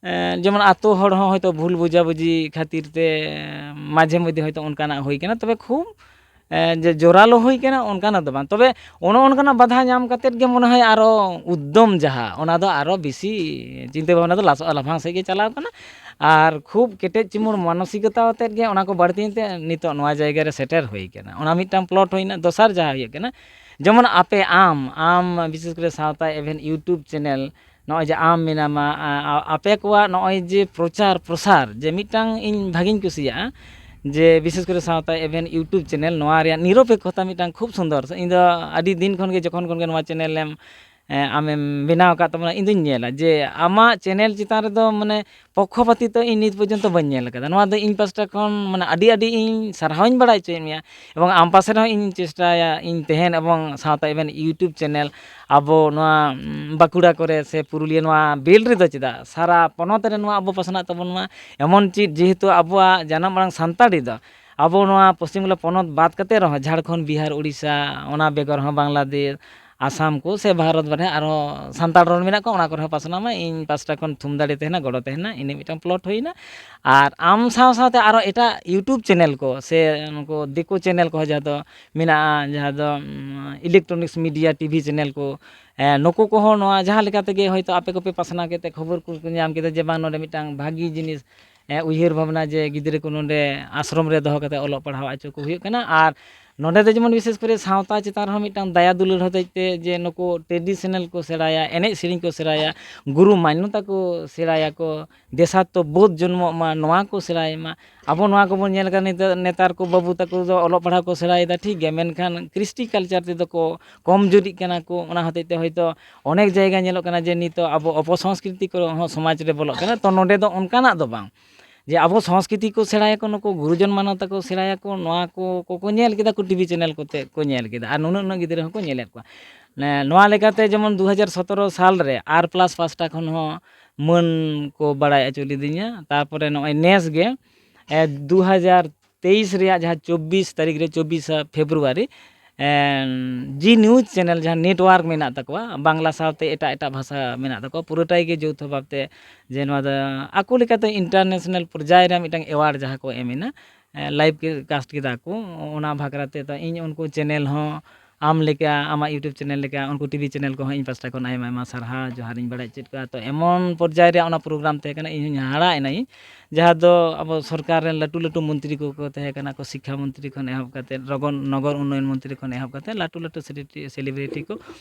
ᱮ, ᱡᱮᱢᱚᱱ ᱟᱛᱳ ᱦᱚᱲ ᱦᱚᱸ ᱦᱚᱭᱛᱳ ᱵᱷᱩᱞ ᱵᱩᱡᱷᱟᱹᱵᱩᱡᱷᱤ ᱠᱷᱟᱹᱛᱤᱨ ᱛᱮ ᱢᱟᱡᱷᱮ ᱢᱚᱫᱽᱫᱷᱮ ᱦᱚᱭᱛᱳ ᱚᱱᱠᱟᱱᱟᱜ ᱦᱩᱭ ᱠᱟᱱᱟ, ᱛᱚᱵᱮ ᱠᱷᱩᱵ, ᱮ, ᱡᱮ ᱡᱳᱨᱟᱞᱳ ᱦᱩᱭ ᱠᱟᱱᱟ ᱚᱱᱠᱟᱱᱟᱜ ᱫᱚ ᱵᱟᱝ᱾ ᱛᱚᱵᱮ ᱚᱱᱮ ᱚᱱᱠᱟᱱᱟᱜ ᱵᱟᱫᱷᱟ ᱧᱟᱢ ᱠᱟᱛᱮᱫ ᱜᱮ ᱢᱚᱱᱮ ᱦᱚᱭ ᱟᱨᱚ ᱩᱫᱽᱫᱚᱢ ᱡᱟᱦᱟᱸ, ᱚᱱᱟ ᱫᱚ ᱟᱨᱚ ᱵᱮᱥᱤ ᱪᱤᱱᱛᱟᱹ ᱵᱷᱟᱵᱽᱱᱟ ᱫᱚ ᱞᱟᱥ-, ᱞᱟᱯᱷᱟᱝ ᱥᱮᱫ ᱜᱮ ᱪᱟᱞᱟᱣ ᱠᱟᱱᱟ᱾ ᱟᱨ ᱠᱷᱩᱵ ᱠᱮᱴᱮᱡ ᱪᱩᱢᱩᱲ ᱢᱟᱱᱚᱥᱤᱠᱚᱛᱟ ᱟᱛᱮᱫ ᱜᱮ ᱚᱱᱟ ᱠᱚ ᱵᱟᱹᱲᱛᱤᱭᱮᱱ ᱛᱮ ᱱᱤᱛᱚᱜ ᱱᱚᱣᱟ ᱡᱟᱭᱜᱟ ᱨᱮ ᱥᱮᱴᱮᱨ ᱦᱩᱭ ᱠᱟᱱᱟ᱾ ᱚᱱᱟ ᱢᱤᱫᱴᱟᱝ ᱯᱞᱚᱴ ᱦᱩᱭᱱᱟ᱾ ᱫᱚᱥᱟᱨ ᱡᱟᱦᱟᱸ ᱦᱩᱭᱩᱜ ᱠᱟᱱᱟ, ᱡᱮᱢᱚᱱ ᱟᱯᱮ, ᱟᱢ, ᱟᱢ ᱵᱤᱥᱮᱥ ᱠᱚᱨᱮ ᱥᱟᱶᱛᱟ ᱮᱵᱷᱮᱱ YouTube ᱪᱮᱱᱮᱞ, ᱱᱚᱜᱼᱚᱭ ᱡᱮ ᱟᱢ ᱢᱮᱱᱟᱢᱟ, ᱟ-, ᱟ-, ᱟᱯᱮ ᱠᱚᱣᱟᱜ ᱱᱚᱜᱼᱚᱭ ᱡᱮ ᱯᱨᱚᱪᱟᱨ ᱯᱨᱚᱥᱟᱨ, ᱡᱮ ᱢᱤᱫᱴᱟᱝ ᱤᱧ ᱵᱷᱟᱜᱤᱧ ᱠᱩᱥᱤᱭᱟᱜᱼᱟ, ᱡᱮ ᱵᱤᱥᱮᱥ ᱠᱚᱨᱮ ᱥᱟᱶᱛᱟ ᱮᱵᱷᱮᱱ YouTube ᱪᱮᱱᱮᱞ, ᱱᱚᱣᱟ ᱨᱮᱭᱟᱜ ᱱᱤᱨᱚᱯᱮᱠᱠᱷᱚᱛᱟ ᱢᱤᱫᱴᱟᱝ ᱠᱷᱩᱵ ᱥᱩᱱᱫᱚᱨ᱾ ᱤᱧ ᱫᱚ ᱟᱹᱰᱤ ᱫᱤᱱ ᱠᱷᱚᱱ ᱜᱮ, ᱡᱚᱠᱷᱚᱱ ᱠᱷᱚᱱ ᱜᱮ ᱱᱚᱣᱟ ᱪᱮᱱᱮᱞ ᱮᱢ, ᱮ, ᱟᱢᱮᱢ ᱵᱮᱱᱟᱣ ᱟᱠᱟᱫ ᱛᱟᱵᱚᱱᱟ, ᱤᱧ ᱫᱩᱧ ᱧᱮᱞᱟ ᱡᱮ ᱟᱢᱟᱜ ᱪᱮᱱᱮᱞ ᱪᱮᱛᱟᱱ ᱨᱮᱫᱚ, ᱢᱟᱱᱮ, ᱯᱚᱠᱠᱷᱚᱯᱟᱛᱤᱛᱚ ᱤᱧ ᱱᱤᱛ ᱯᱚᱨᱡᱚᱱᱛᱚ ᱵᱟᱹᱧ ᱧᱮᱞ ᱟᱠᱟᱫᱟ᱾ ᱱᱚᱣᱟ ᱫᱚ ᱤᱧ ᱯᱟᱥᱴᱟ ᱠᱷᱚᱱ, ᱢᱟᱱᱮ, ᱟᱹᱰᱤ ᱟᱹᱰᱤ ᱤᱧ ᱥᱟᱨᱦᱟᱣᱤᱧ ᱵᱟᱲᱟᱭ ᱦᱚᱪᱚᱭᱮᱫ ᱢᱮᱭᱟ, ᱮᱵᱚᱝ ᱟᱢ ᱯᱟᱥᱮ ᱨᱮᱦᱚᱸ ᱤᱧ ᱪᱮᱥᱴᱟᱭᱟ ᱤᱧ ᱛᱟᱦᱮᱱ, ᱮᱵᱚᱝ ᱥᱟᱶᱛᱟ ᱮᱵᱷᱮᱱ YouTube ᱪᱮᱱᱮᱞ ᱟᱵᱚ ᱱᱚᱣᱟ, ᱩᱢ, ᱵᱟᱸᱠᱩᱲᱟ ᱠᱚᱨᱮ ᱥᱮ ᱯᱩᱨᱩᱞᱤᱭᱟᱹ ᱱᱚᱣᱟ ᱵᱮᱞᱴ ᱨᱮᱫᱚ ᱪᱮᱫᱟᱜ, ᱥᱟᱨᱟ ᱯᱚᱱᱚᱛ ᱨᱮ ᱱᱚᱣᱟ ᱟᱵᱚ ᱯᱟᱥᱱᱟᱜ ᱛᱟᱵᱚᱱ ᱢᱟ᱾ ᱮᱢᱚᱱ ᱪᱮᱫ, ᱡᱮᱦᱮᱛᱩ ᱟᱵᱚᱣᱟᱜ ᱡᱟᱱᱟᱢ ᱟᱲᱟᱝ ᱥᱟᱱᱛᱟᱲᱤ ᱫᱚ ᱟᱵᱚ ᱱᱚᱣᱟ ᱯᱚᱥᱪᱤᱢ ᱵᱟᱝᱞᱟ ᱯᱚᱱᱚᱛ ᱵᱟᱫ ᱠᱟᱛᱮ ᱨᱮᱦᱚᱸ ᱡᱷᱟᱲᱠᱷᱚᱸᱰ, ᱵᱤᱦᱟᱨ, ᱩᱲᱤᱥᱥᱟ, ᱚᱱᱟ ᱵᱮᱜᱚᱨ ᱦᱚᱸ ᱵᱟᱝᱞᱟᱫᱮᱥ, ᱟᱥᱟᱢ ᱠᱚ ᱥᱮ ᱵᱷᱟᱨᱚᱛ ᱵᱟᱨᱦᱮ ᱟᱨᱦᱚᱸ ᱥᱟᱱᱛᱟᱲ ᱨᱚᱲ ᱢᱮᱱᱟᱜ ᱠᱚᱣᱟ, ᱚᱱᱟ ᱠᱚᱨᱮ ᱦᱚᱸ ᱯᱟᱥᱱᱟᱣ ᱢᱟ᱾ ᱤᱧ ᱯᱟᱥᱴᱟ ᱠᱷᱚᱱ ᱛᱷᱩᱢ ᱫᱟᱲᱮ ᱛᱟᱦᱮᱱᱟ, ᱜᱚᱲᱚ ᱛᱟᱦᱮᱱᱟ, ᱤᱱᱟᱹ ᱢᱤᱫᱴᱟᱝ ᱯᱞᱚᱴ ᱦᱩᱭᱱᱟ᱾ ᱟᱨ ᱟᱢ ᱥᱟᱶ ᱥᱟᱶᱛᱮ ᱟᱨᱚ ᱮᱴᱟᱜ YouTube ᱪᱮᱱᱮᱞ ᱠᱚ ᱥᱮ ᱱᱩᱠᱩ ᱫᱤᱠᱩ ᱪᱮᱱᱮᱞ ᱠᱚᱦᱚᱸ ᱡᱟᱦᱟᱸ ᱫᱚ ᱢᱮᱱᱟᱜᱼᱟ, ᱡᱟᱦᱟᱸ ᱫᱚ, ᱩᱢ, ᱤᱞᱮᱠᱴᱨᱚᱱᱤᱠᱥ ᱢᱤᱰᱤᱭᱟ, ᱴᱤᱵᱷᱤ ᱪᱮᱱᱮᱞ ᱠᱚ, ᱮ, ᱱᱩᱠᱩ ᱠᱚᱦᱚᱸ ᱱᱚᱣᱟ ᱡᱟᱦᱟᱸ ᱞᱮᱠᱟ ᱛᱮᱜᱮ ᱦᱚᱭᱛᱳ ᱟᱯᱮ ᱠᱚᱯᱮ ᱯᱟᱥᱱᱟᱣ ᱠᱮᱫ ᱛᱮ ᱠᱷᱚᱵᱚᱨ ᱠᱚ ᱧᱟᱢ ᱠᱮᱫᱟ ᱡᱮ ᱵᱟᱝ, ᱱᱚᱰᱮ ᱢᱤᱫᱴᱟᱝ ᱵᱷᱟᱹᱜᱤ ᱡᱤᱱᱤᱥ, ᱮ, ᱩᱭᱦᱟᱹᱨ ᱵᱷᱟᱵᱽᱱᱟ ᱡᱮ ᱜᱤᱫᱽᱨᱟᱹ ᱠᱚ ᱱᱚᱰᱮ ᱟᱥᱨᱚᱢ ᱨᱮ ᱫᱚᱦᱚ ᱠᱟᱛᱮ ᱚᱞᱚᱜ ᱯᱟᱲᱦᱟᱣ ᱦᱚᱪᱚ ᱠᱚ ᱦᱩᱭᱩᱜ ᱠᱟᱱᱟ᱾ ᱟᱨ ᱱᱚᱰᱮ ᱫᱚ ᱡᱮᱢᱚᱱ ᱵᱤᱥᱮᱥ ᱠᱚᱨᱮ ᱥᱟᱶᱛᱟ ᱪᱮᱛᱟᱱ ᱨᱮᱦᱚᱸ ᱢᱤᱫᱴᱟᱝ ᱫᱟᱭᱟ ᱫᱩᱞᱟᱹᱲ ᱦᱚᱛᱮᱡ ᱛᱮ ᱡᱮ ᱱᱩᱠᱩ ᱴᱨᱮᱰᱤᱥᱚᱱᱟᱞ ᱠᱚ ᱥᱮᱬᱟᱭᱟ, ᱮᱱᱮᱡ ᱥᱮᱨᱮᱧ ᱠᱚ ᱥᱮᱬᱟᱭᱟ, ᱜᱩᱨᱩ ᱢᱟᱱᱱᱚᱛᱟ ᱠᱚ ᱥᱮᱬᱟᱭᱟᱠᱚ, ᱫᱮᱥᱟᱛᱛᱚ ᱵᱳᱫᱷ ᱡᱚᱱᱢᱚᱜ ᱢᱟ, ᱱᱚᱣᱟ ᱠᱚ ᱥᱮᱬᱟᱭ ᱢᱟ᱾ ᱟᱵᱚ ᱱᱚᱣᱟ ᱠᱚᱵᱚᱱ ᱧᱮᱞ ᱠᱟᱱᱟ, ᱱᱮᱛᱟᱨ, ᱱᱮᱛᱟᱨ ᱠᱚ ᱵᱟᱹᱵᱩ ᱛᱟᱠᱚ ᱫᱚ ᱚᱞᱚᱜ ᱯᱟᱲᱦᱟᱣ ᱠᱚ ᱥᱮᱬᱟᱭᱮᱫᱟ, ᱴᱷᱤᱠ ᱜᱮᱭᱟ, ᱢᱮᱱᱠᱷᱟᱱ ᱠᱨᱤᱥᱴᱤ ᱠᱟᱞᱪᱟᱨ ᱛᱮᱫᱚ ᱠᱚ ᱠᱚᱢ ᱡᱩᱨᱤᱜ ᱠᱟᱱᱟ ᱠᱚ᱾ ᱚᱱᱟ ᱦᱚᱛᱮᱡ ᱛᱮ ᱦᱚᱭᱛᱳ ᱚᱱᱮᱠ ᱡᱟᱭᱜᱟ ᱧᱮᱞᱚᱜ ᱠᱟᱱᱟ ᱡᱮ ᱱᱤᱛᱚᱜ ᱟᱵᱚ ᱚᱯᱚᱥᱚᱝᱥᱠᱨᱤᱛᱤ ᱠᱚ ᱦᱚᱸ ᱥᱚᱢᱟᱡᱽ ᱨᱮ ᱵᱚᱞᱚᱜ ᱠᱟᱱᱟ᱾ ᱛᱚ, ᱱᱚᱰᱮ ᱫᱚ ᱚᱱᱠᱟᱱᱟᱜ ᱫᱚ ᱵᱟᱝ᱾ ᱡᱮ ᱟᱵᱚ ᱥᱚᱝᱥᱠᱨᱤᱛᱤ ᱠᱚ ᱥᱮᱬᱟᱭᱟᱠᱚ, ᱱᱩᱠᱩ ᱜᱩᱨᱩᱡᱚᱱ ᱢᱟᱱᱚᱛᱟ ᱠᱚ ᱥᱮᱬᱟᱭᱟᱠᱚ, ᱱᱚᱣᱟ ᱠᱚ ᱠᱚ ᱧᱮᱞ ᱠᱮᱫᱟ ᱠᱚ, ᱴᱤᱵᱷᱤ ᱪᱮᱱᱮᱞ ᱠᱚᱛᱮ ᱠᱚ ᱧᱮᱞ ᱠᱮᱫᱟ, ᱟᱨ ᱱᱩᱱᱟᱹᱜ ᱱᱩᱱᱟᱹᱜ ᱜᱤᱫᱽᱨᱟᱹ ᱦᱚᱸᱠᱚ ᱧᱮᱞᱮᱫ ᱠᱚᱣᱟ᱾ ᱱᱚᱣᱟ ᱞᱮᱠᱟᱛᱮ ᱡᱮᱢᱚᱱ ᱫᱩ ᱦᱟᱡᱟᱨ ᱥᱚᱛᱨᱚ ᱥᱟᱞ ᱨᱮ ᱟᱨ ᱯᱞᱟᱥ ᱯᱟᱥᱴᱟ ᱠᱷᱚᱱ ᱦᱚᱸ ᱢᱟᱹᱱ ᱠᱚ ᱵᱟᱲᱟᱭ ᱦᱚᱪᱚ ᱞᱤᱫᱤᱧᱟ᱾ ᱛᱟᱨᱯᱚᱨᱮ ᱱᱚᱜᱼᱚᱭ ᱱᱮᱥ ᱜᱮ ᱫᱩ ᱦᱟᱡᱟᱨ ᱛᱮᱭᱤᱥ ᱨᱮᱭᱟᱜ ᱡᱟᱦᱟᱸ ᱪᱚᱵᱵᱤᱥ ᱛᱟᱹᱨᱤᱠᱷ ᱨᱮ, ᱪᱚᱵᱵᱤᱥᱟ ᱯᱷᱮᱵᱽᱨᱩᱣᱟᱨᱤ, ᱡᱤ ᱱᱤᱭᱩᱡᱽ ᱪᱮᱱᱮᱞ ᱡᱟᱦᱟᱸ ᱱᱮᱴᱣᱟᱨᱠ ᱢᱮᱱᱟᱜ ᱛᱟᱠᱚᱣᱟ, ᱵᱟᱝᱞᱟ ᱥᱟᱶᱛᱮ ᱮᱴᱟᱜ ᱮᱴᱟᱜ ᱵᱷᱟᱥᱟ ᱢᱮᱱᱟᱜ ᱛᱟᱠᱚᱣᱟ, ᱯᱩᱨᱟᱹᱴᱟᱭ ᱜᱮ ᱡᱳᱣᱛᱷᱚ ᱵᱷᱟᱵᱽᱛᱮ, ᱡᱮ ᱱᱚᱣᱟ ᱫᱚ ᱟᱠᱚ ᱞᱮᱠᱟᱛᱮ ᱤᱱᱴᱟᱨᱱᱮᱥᱱᱟᱞ ᱯᱚᱨᱡᱟᱭ ᱨᱮ ᱢᱤᱫᱴᱟᱝ ᱮᱣᱟᱨᱰ ᱡᱟᱦᱟᱸ ᱠᱚ ᱮᱢ ᱮᱱᱟ, ᱞᱟᱭᱤᱵᱷ ᱠᱟᱥᱴ ᱠᱮᱫᱟ ᱠᱚ, ᱚᱱᱟ ᱵᱷᱟᱠᱷᱨᱟ ᱛᱮ ᱛᱚ ᱤᱧ ᱩᱱᱠᱩ ᱪᱮᱱᱮᱞ ᱦᱚᱸ ᱟᱢ ᱞᱮᱠᱟ, ᱟᱢᱟᱜ YouTube ᱪᱮᱱᱮᱞ ᱞᱮᱠᱟ, ᱩᱱᱠᱩ ᱴᱤᱵᱷᱤ ᱪᱮᱱᱮᱞ ᱠᱚᱦᱚᱸ ᱤᱧ ᱯᱟᱥᱴᱟ ᱠᱷᱚᱱ ᱟᱭᱢᱟ ᱟᱭᱢᱟ ᱥᱟᱨᱦᱟᱣ ᱡᱚᱦᱟᱨᱤᱧ ᱵᱟᱲᱟᱭ ᱦᱚᱪᱚᱭᱮᱫ ᱠᱚᱣᱟ᱾ ᱛᱚ ᱮᱢᱚᱱ ᱯᱚᱨᱡᱟᱭ ᱨᱮ ᱚᱱᱟ ᱯᱨᱳᱜᱨᱟᱢ ᱛᱟᱦᱮᱸ ᱠᱟᱱᱟ, ᱤᱧ ᱦᱚᱸᱧ ᱦᱟᱦᱟᱲᱟ ᱮᱱᱟᱹᱧ, ᱡᱟᱦᱟᱸ ᱫᱚ ᱟᱵᱚ ᱥᱚᱨᱠᱟᱨ ᱨᱮᱱ ᱞᱟᱹᱴᱩ ᱞᱟᱹᱴᱩ ᱢᱚᱱᱛᱨᱤ ᱠᱚᱠᱚ ᱛᱟᱦᱮᱸ ᱠᱟᱱᱟ ᱠᱚ, ᱥᱤᱠᱠᱷᱟ ᱢᱚᱱᱛᱨᱤ ᱠᱷᱚᱱ ᱮᱦᱚᱵ ᱠᱟᱛᱮ, ᱨᱚᱜᱚᱱ-, ᱱᱚᱜᱚᱨ ᱩᱱᱱᱚᱭᱚᱱ ᱢᱚᱱᱛᱨᱤ ᱠᱷᱚᱱ ᱮᱦᱚᱵ ᱠᱟᱛᱮ ᱞᱟᱹᱴᱩ ᱞᱟᱹᱴᱩ ᱥᱮᱞᱤᱵᱨᱤ-, ᱥᱮᱞᱤᱵᱨᱤᱴᱤ ᱠᱚ,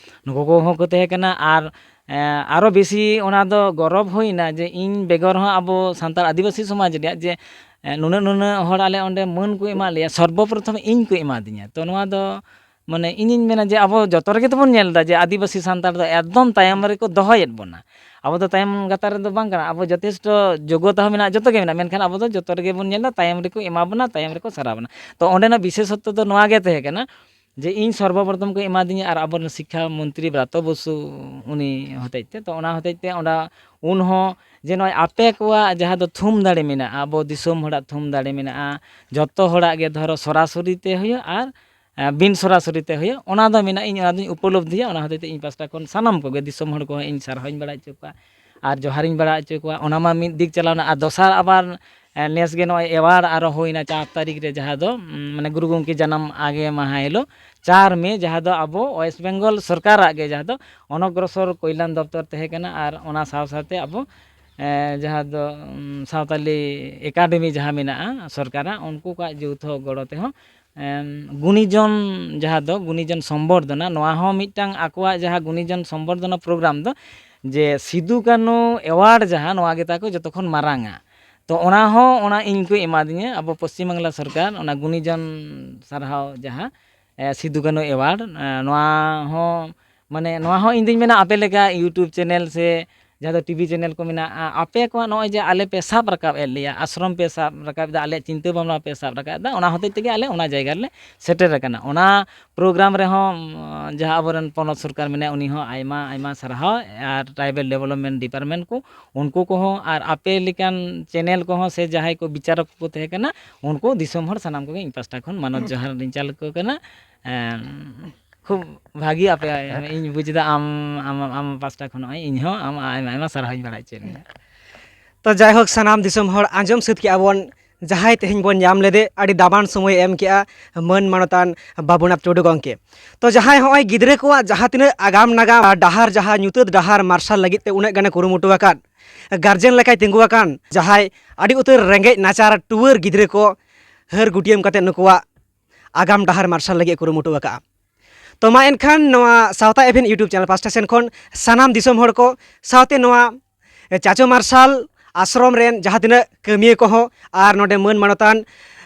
ᱱᱩᱠᱩ ᱠᱚᱦᱚᱸ ᱠᱚ ᱛᱟᱦᱮᱸ ᱠᱟᱱᱟ᱾ ᱟᱨ ᱮᱸ, ᱟᱨᱚ ᱵᱮᱥᱤ ᱚᱱᱟ ᱫᱚ ᱜᱚᱨᱚᱵᱽ ᱦᱩᱭᱱᱟ ᱡᱮ ᱤᱧ ᱵᱮᱜᱚᱨ ᱦᱚᱸ ᱟᱵᱚ ᱥᱟᱱᱛᱟᱲ ᱟᱹᱫᱤᱵᱟᱹᱥᱤ ᱥᱚᱢᱟᱡᱽ ᱨᱮᱭᱟᱜ ᱡᱮ, ᱮᱸ, ᱱᱩᱱᱟᱹᱜ ᱱᱩᱱᱟᱹᱜ ᱦᱚᱲ ᱟᱞᱮ ᱚᱸᱰᱮ ᱢᱟᱹᱱ ᱠᱚ ᱮᱢᱟᱜ ᱞᱮᱭᱟ, ᱥᱚᱨᱵᱚᱯᱨᱚᱛᱷᱚᱢ ᱤᱧ ᱠᱚ ᱮᱢᱟᱫᱤᱧᱟ᱾ ᱛᱚ ᱱᱚᱣᱟ ᱫᱚ ᱢᱟᱱᱮ ᱤᱧᱤᱧ ᱢᱮᱱᱟ ᱡᱮ ᱟᱵᱚ ᱡᱚᱛᱚ ᱨᱮᱜᱮ ᱛᱚᱵᱚᱱ ᱧᱮᱞ ᱮᱫᱟ ᱡᱮ ᱟᱹᱫᱤᱵᱟᱹᱥᱤ ᱥᱟᱱᱛᱟᱲ ᱫᱚ ᱮᱠᱫᱚᱢ ᱛᱟᱭᱚᱢ ᱨᱮᱠᱚ ᱫᱚᱦᱚᱭᱮᱫ ᱵᱚᱱᱟ᱾ ᱟᱵᱚ ᱫᱚ ᱛᱟᱭᱚᱢ ᱜᱟᱛᱟᱨ ᱨᱮᱫᱚ ᱵᱟᱝ ᱠᱟᱱᱟ, ᱟᱵᱚ ᱡᱚᱛᱷᱮᱥᱴᱚ ᱡᱳᱜᱽᱜᱚᱛᱟ ᱦᱚᱸ ᱢᱮᱱᱟᱜᱼᱟ, ᱡᱚᱛᱚ ᱜᱮ ᱢᱮᱱᱟᱜᱼᱟ, ᱢᱮᱱᱠᱷᱟᱱ ᱟᱵᱚ ᱫᱚ ᱡᱚᱛᱚ ᱨᱮᱜᱮ ᱵᱚᱱ ᱧᱮᱞ ᱮᱫᱟ ᱛᱟᱭᱚᱢ ᱨᱮᱠᱚ ᱮᱢᱟ ᱵᱚᱱᱟ, ᱛᱟᱭᱚᱢ ᱨᱮᱠᱚ ᱥᱟᱨᱟ ᱵᱚᱱᱟ᱾ ᱛᱚ ᱚᱸᱰᱮᱱᱟᱜ ᱵᱤᱥᱮᱥᱚᱛᱛᱚ ᱫᱚ ᱱᱚᱣᱟ ᱜᱮ ᱛᱟᱦᱮᱸ ᱠᱟᱱᱟ ᱡᱮ ᱤᱧ ᱥᱚᱨᱵᱚᱯᱨᱚᱛᱷᱚᱢ ᱠᱚ ᱮᱢᱟᱫᱤᱧᱟ ᱟᱨ ᱟᱵᱚᱨᱮᱱ ᱥᱤᱠᱠᱷᱟ ᱢᱚᱱᱛᱨᱤ ᱵᱨᱟᱛᱚ ᱵᱚᱥᱩ ᱩᱱᱤ ᱦᱚᱛᱮᱡ ᱛᱮ᱾ ᱛᱚ ᱚᱱᱟ ᱦᱚᱛᱮᱡ ᱛᱮ ᱚᱸᱰᱮ ᱩᱱ ᱦᱚᱸ ᱡᱮ ᱱᱚᱜᱼᱚᱭ ᱟᱯᱮ ᱠᱚᱣᱟᱜ ᱡᱟᱦᱟᱸ ᱫᱚ ᱛᱷᱩᱢ ᱫᱟᱲᱮ ᱢᱮᱱᱟᱜᱼᱟ, ᱟᱵᱚ ᱫᱤᱥᱚᱢ ᱦᱚᱲᱟᱜ ᱛᱷᱩᱢ ᱫᱟᱲᱮ ᱢᱮᱱᱟᱜᱼᱟ, ᱡᱚᱛᱚ ᱦᱚᱲᱟᱜ ᱜᱮ ᱫᱷᱚᱨᱚ ᱥᱚᱨᱟᱥᱚᱨᱤ ᱛᱮ ᱦᱩᱭᱩᱜ ᱟᱨ, ᱮ, ᱵᱤᱱ ᱥᱚᱨᱟᱥᱚᱨᱤ ᱛᱮ ᱦᱩᱭᱩᱜ, ᱚᱱᱟ ᱫᱚ ᱢᱮᱱᱟᱜ, ᱤᱧ ᱚᱱᱟ ᱫᱚᱧ ᱩᱯᱚᱞᱚᱵᱽᱫᱷᱤᱭᱟ᱾ ᱚᱱᱟ ᱦᱚᱛᱮᱡ ᱛᱮ ᱤᱧ ᱯᱟᱥᱴᱟ ᱠᱷᱚᱱ ᱥᱟᱱᱟᱢ ᱠᱚᱜᱮ ᱫᱤᱥᱚᱢ ᱦᱚᱲ ᱠᱚᱦᱚᱸ ᱤᱧ ᱥᱟᱨᱦᱟᱣᱤᱧ ᱵᱟᱲᱟ ᱦᱚᱪᱚ ᱠᱚᱣᱟ ᱟᱨ ᱡᱚᱦᱟᱨᱤᱧ ᱵᱟᱲᱟ ᱦᱚᱪᱚ ᱠᱚᱣᱟ᱾ ᱚᱱᱟ ᱢᱟ ᱢᱤᱫ ᱫᱤᱠ ᱪᱟᱞᱟᱣᱱᱟ, ᱟᱨ ᱫᱚᱥᱟᱨ ᱟᱵᱟᱨ ᱮ, ᱱᱮᱥ ᱜᱮ ᱱᱚᱜᱼᱚᱭ ᱮᱣᱟᱨᱰ ᱟᱨᱚ ᱦᱩᱭᱱᱟ ᱪᱟᱨ ᱛᱟᱹᱨᱤᱠᱷ ᱨᱮ, ᱡᱟᱦᱟᱸ ᱫᱚ, ᱩᱢ, ᱢᱟᱱᱮ ᱜᱩᱨᱩ ᱜᱚᱢᱠᱮ ᱡᱟᱱᱟᱢ ᱟᱜᱮ ᱢᱟᱦᱟ ᱦᱤᱞᱳᱜ, ᱪᱟᱨ ᱢᱮ, ᱡᱟᱦᱟᱸ ᱫᱚ ᱟᱵᱚ ᱳᱭᱮᱥᱴ ᱵᱮᱝᱜᱚᱞ ᱥᱚᱨᱠᱟᱨᱟᱜ ᱜᱮ, ᱡᱟᱦᱟᱸ ᱫᱚ ᱚᱱᱚᱜᱨᱚᱥᱚᱨ ᱠᱚᱞᱭᱟᱱ ᱫᱚᱯᱛᱚᱨ ᱛᱟᱦᱮᱸ ᱠᱟᱱᱟ, ᱟᱨ ᱚᱱᱟ ᱥᱟᱶ ᱥᱟᱶᱛᱮ ᱟᱵᱚ, ᱮ, ᱡᱟᱦᱟᱸ ᱫᱚ, ᱩᱢ, ᱥᱟᱶᱛᱟᱞᱤ ᱮᱠᱟᱰᱮᱢᱤ ᱡᱟᱦᱟᱸ ᱢᱮᱱᱟᱜᱼᱟ ᱥᱚᱨᱠᱟᱨᱟᱜ, ᱩᱱᱠᱩ ᱠᱚᱣᱟᱜ ᱡᱳᱣᱛᱷᱚ ᱜᱚᱲᱚ ᱛᱮᱦᱚᱸ, ᱮᱢ, ᱜᱩᱱᱤᱡᱚᱱ, ᱡᱟᱦᱟᱸ ᱫᱚ ᱜᱩᱱᱤᱡᱚᱱ ᱥᱚᱢᱵᱚᱨᱫᱷᱚᱱᱟ, ᱱᱚᱣᱟ ᱦᱚᱸ ᱢᱤᱫᱴᱟᱝ ᱟᱠᱚᱣᱟᱜ ᱡᱟᱦᱟᱸ ᱜᱩᱱᱤᱡᱚᱱ ᱥᱚᱢᱵᱚᱨᱫᱷᱚᱱᱟ ᱯᱨᱳᱜᱨᱟᱢ ᱫᱚ ᱡᱮ ᱥᱤᱫᱩ ᱠᱟᱹᱱᱩ ᱮᱣᱟᱨᱰ ᱡᱟᱦᱟᱸ, ᱱᱚᱣᱟ ᱜᱮ ᱛᱟᱠᱚ ᱡᱚᱛᱚ ᱠᱷᱚᱱ ᱢᱟᱨᱟᱝᱟ᱾ ᱛᱚ ᱚᱱᱟ ᱦᱚᱸ, ᱚᱱᱟ ᱤᱧ ᱠᱚ ᱮᱢᱟᱫᱤᱧᱟ ᱟᱵᱚ ᱯᱚᱥᱪᱤᱢ ᱵᱟᱝᱞᱟ ᱥᱚᱨᱠᱟᱨ, ᱚᱱᱟ ᱜᱩᱱᱤᱡᱚᱱ ᱥᱟᱨᱦᱟᱣ ᱡᱟᱦᱟᱸ, ᱮ, ᱥᱤᱫᱩ ᱠᱟᱹᱱᱩ ᱮᱣᱟᱨᱰ, ᱮ, ᱱᱚᱣᱟ ᱦᱚᱸ, ᱢᱟᱱᱮ ᱱᱚᱣᱟ ᱦᱚᱸ ᱤᱧ ᱫᱩᱧ ᱢᱮᱱᱟ ᱟᱯᱮ ᱞᱮᱠᱟ YouTube ᱪᱮᱱᱮᱞ ᱥᱮ ᱡᱟᱦᱟᱸ ᱫᱚ ᱴᱤᱵᱷᱤ ᱪᱮᱱᱮᱞ ᱠᱚ ᱢᱮᱱᱟᱜᱼᱟ, ᱟᱯᱮ ᱠᱚᱣᱟᱜ ᱱᱚᱜᱼᱚᱭ ᱡᱮ ᱟᱞᱮ ᱯᱮ ᱥᱟᱵ ᱨᱟᱠᱟᱵ ᱮᱫ ᱞᱮᱭᱟ, ᱟᱥᱨᱚᱢ ᱯᱮ ᱥᱟᱵ ᱨᱟᱠᱟᱵ ᱮᱫᱟ, ᱟᱞᱮᱭᱟᱜ ᱪᱤᱱᱛᱟᱹ ᱵᱷᱟᱵᱽᱱᱟ ᱯᱮ ᱥᱟᱵ ᱨᱟᱠᱟᱵ ᱮᱫᱟ, ᱚᱱᱟ ᱦᱚᱛᱮᱡ ᱛᱮᱜᱮ ᱟᱞᱮ ᱚᱱᱟ ᱡᱟᱭᱜᱟ ᱨᱮᱞᱮ ᱥᱮᱴᱮᱨ ᱟᱠᱟᱱᱟ᱾ ᱚᱱᱟ ᱯᱨᱳᱜᱨᱟᱢ ᱨᱮᱦᱚᱸ, ᱩᱸ, ᱡᱟᱦᱟᱸ ᱟᱵᱚᱨᱮᱱ ᱯᱚᱱᱚᱛ ᱥᱚᱨᱠᱟᱨ ᱢᱮᱱᱟᱭᱟ, ᱩᱱᱤ ᱦᱚᱸ ᱟᱭᱢᱟ ᱟᱭᱢᱟ ᱥᱟᱨᱦᱟᱣ, ᱟᱨ ᱴᱨᱟᱭᱵᱮᱞ ᱰᱮᱵᱷᱞᱚᱯᱢᱮᱱᱴ ᱰᱤᱯᱟᱨᱴᱢᱮᱱᱴ ᱠᱚ, ᱩᱱᱠᱩ ᱠᱚᱦᱚᱸ, ᱟᱨ ᱟᱯᱮ ᱞᱮᱠᱟᱱ ᱪᱮᱱᱮᱞ ᱠᱚᱦᱚᱸ ᱥᱮ ᱡᱟᱦᱟᱸᱭ ᱠᱚ ᱵᱤᱪᱟᱨᱚᱠ ᱠᱚ ᱛᱟᱦᱮᱸ ᱠᱟᱱᱟ, ᱩᱱᱠᱩ ᱫᱤᱥᱚᱢ ᱦᱚᱲ ᱥᱟᱱᱟᱢ ᱠᱚᱜᱮ ᱤᱧ ᱯᱟᱥᱴᱟ ᱠᱷᱚᱱ ᱢᱟᱱᱚᱛ ᱡᱚᱦᱟᱨ ᱞᱤᱧ ᱪᱟᱞ ᱟᱠᱚ ᱠᱟᱱᱟ᱾ ᱮᱸ, ᱠᱷᱩᱵ ᱵᱷᱟᱹᱜᱤ ᱟᱯᱮ, ᱤᱧ ᱵᱩᱡᱽ ᱮᱫᱟ ᱟᱢ, ᱟᱢ, ᱟᱢ ᱯᱟᱥᱴᱟ ᱠᱷᱚᱱ ᱱᱚᱜᱼᱚᱭ ᱤᱧ ᱦᱚᱸ ᱟᱢ ᱟᱭᱢᱟ ᱟᱭᱢᱟ ᱥᱟᱨᱦᱟᱣ ᱤᱧ ᱵᱟᱲᱟᱭ ᱦᱚᱪᱚᱭᱮᱫ ᱢᱮᱭᱟ᱾ ᱛᱚ ᱡᱟᱭᱦᱳᱠ, ᱥᱟᱱᱟᱢ ᱫᱤᱥᱚᱢ ᱦᱚᱲ ᱟᱸᱡᱚᱢ ᱥᱟᱹᱛ ᱠᱮᱜᱼᱟ ᱵᱚᱱ, ᱡᱟᱦᱟᱸᱭ ᱛᱮᱦᱮᱧ ᱵᱚᱱ ᱧᱟᱢ ᱞᱮᱫᱮ, ᱟᱹᱰᱤ ᱫᱟᱢᱟᱱ ᱥᱚᱢᱚᱭ ᱮᱢ ᱠᱮᱜᱼᱟ ᱢᱟᱹᱱ ᱢᱟᱱᱚᱛᱟᱱ ᱵᱟᱵᱩᱱᱟᱛᱷ ᱴᱩᱰᱩ ᱜᱚᱢᱠᱮ᱾ ᱛᱚ ᱡᱟᱦᱟᱸᱭ ᱦᱚᱸᱜᱼᱚᱭ ᱜᱤᱫᱽᱨᱟᱹ ᱠᱚᱣᱟᱜ ᱡᱟᱦᱟᱸ ᱛᱤᱱᱟᱹᱜ ᱟᱜᱟᱢ ᱱᱟᱜᱟᱢ ᱰᱟᱦᱟᱨ, ᱡᱟᱦᱟᱸ ᱧᱩᱛᱟᱹᱛ ᱰᱟᱦᱟᱨ ᱢᱟᱨᱥᱟᱞ ᱞᱟᱹᱜᱤᱫ ᱛᱮ ᱩᱱᱟᱹᱜ ᱜᱟᱱᱮ ᱠᱩᱨᱩᱢᱩᱴᱩ ᱟᱠᱟᱫ, ᱜᱟᱨᱡᱮᱱ ᱞᱮᱠᱟᱭ ᱛᱤᱸᱜᱩ ᱟᱠᱟᱱ, ᱡᱟᱦᱟᱸᱭ ᱟᱹᱰᱤ ᱩᱛᱟᱹᱨ ᱨᱮᱸᱜᱮᱡ ᱱᱟᱪᱟᱨ ᱴᱩᱣᱟᱹᱨ ᱜᱤᱫᱽᱨᱟᱹ ᱠᱚ ᱦᱟᱹᱨ ᱜᱩᱴᱤᱭᱟᱹᱢ ᱠᱟᱛᱮ ᱱᱩᱠᱩᱣᱟᱜ ᱟᱜᱟᱢ ᱰᱟᱦᱟᱨ ᱢᱟᱨᱥᱟᱞ ᱞᱟᱹᱜᱤᱫ ᱮ ᱠᱩᱨᱩᱢᱩᱴᱩ ᱟᱠᱟᱫᱼᱟ᱾ ᱛᱚ ᱢᱟ ᱮᱱᱠᱷᱟᱱ ᱱᱚᱣᱟ ᱥᱟᱶᱛᱟ ᱮᱵᱷᱮᱱ YouTube ᱪᱮᱱᱮᱞ ᱯᱟᱥᱴᱟ ᱥᱮᱱ ᱠᱷᱚᱱ ᱥᱟᱱᱟᱢ ᱫᱤᱥᱚᱢ ᱦᱚᱲ ᱠᱚ, ᱥᱟᱶᱛᱮ ᱱᱚᱣᱟ ᱪᱟᱪᱳ ᱢᱟᱨᱥᱟᱞ ᱟᱥᱨᱚᱢ ᱨᱮᱱ ᱡᱟᱦᱟᱸ ᱛᱤᱱᱟᱹᱜ ᱠᱟᱹᱢᱤᱭᱟᱹ ᱠᱚᱦᱚᱸ ᱟᱨ ᱱᱚᱰᱮ ᱢᱟᱹᱱ ᱢᱟᱱᱚᱛᱟᱱ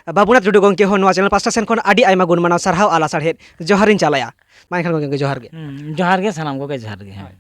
ᱵᱟᱵᱩᱱᱟᱛᱷ ᱴᱩᱰᱩ ᱜᱚᱢᱠᱮ ᱦᱚᱸ ᱱᱚᱣᱟ ᱪᱮᱱᱮᱞ ᱯᱟᱥᱴᱟ ᱥᱮᱱ ᱠᱷᱚᱱ ᱟᱹᱰᱤ ᱟᱭᱢᱟ ᱜᱩᱱ ᱢᱟᱱᱟᱣ ᱥᱟᱨᱦᱟᱣ ᱟᱨ ᱞᱟᱥᱟᱲᱦᱮᱫ ᱡᱚᱦᱟᱨᱤᱧ ᱪᱟᱞᱟᱭᱟ᱾ ᱢᱟ ᱮᱱᱠᱷᱟᱱ ᱜᱚᱢᱠᱮ ᱡᱚᱦᱟᱨ ᱜᱮ᱾ ᱦᱩᱸ, ᱡᱚᱦᱟᱨ ᱜᱮ, ᱥᱟᱱᱟᱢ ᱠᱚᱜᱮ ᱡᱚᱦᱟᱨ ᱜᱮ᱾ ᱦᱮᱸ᱾ ᱦᱳᱭ᱾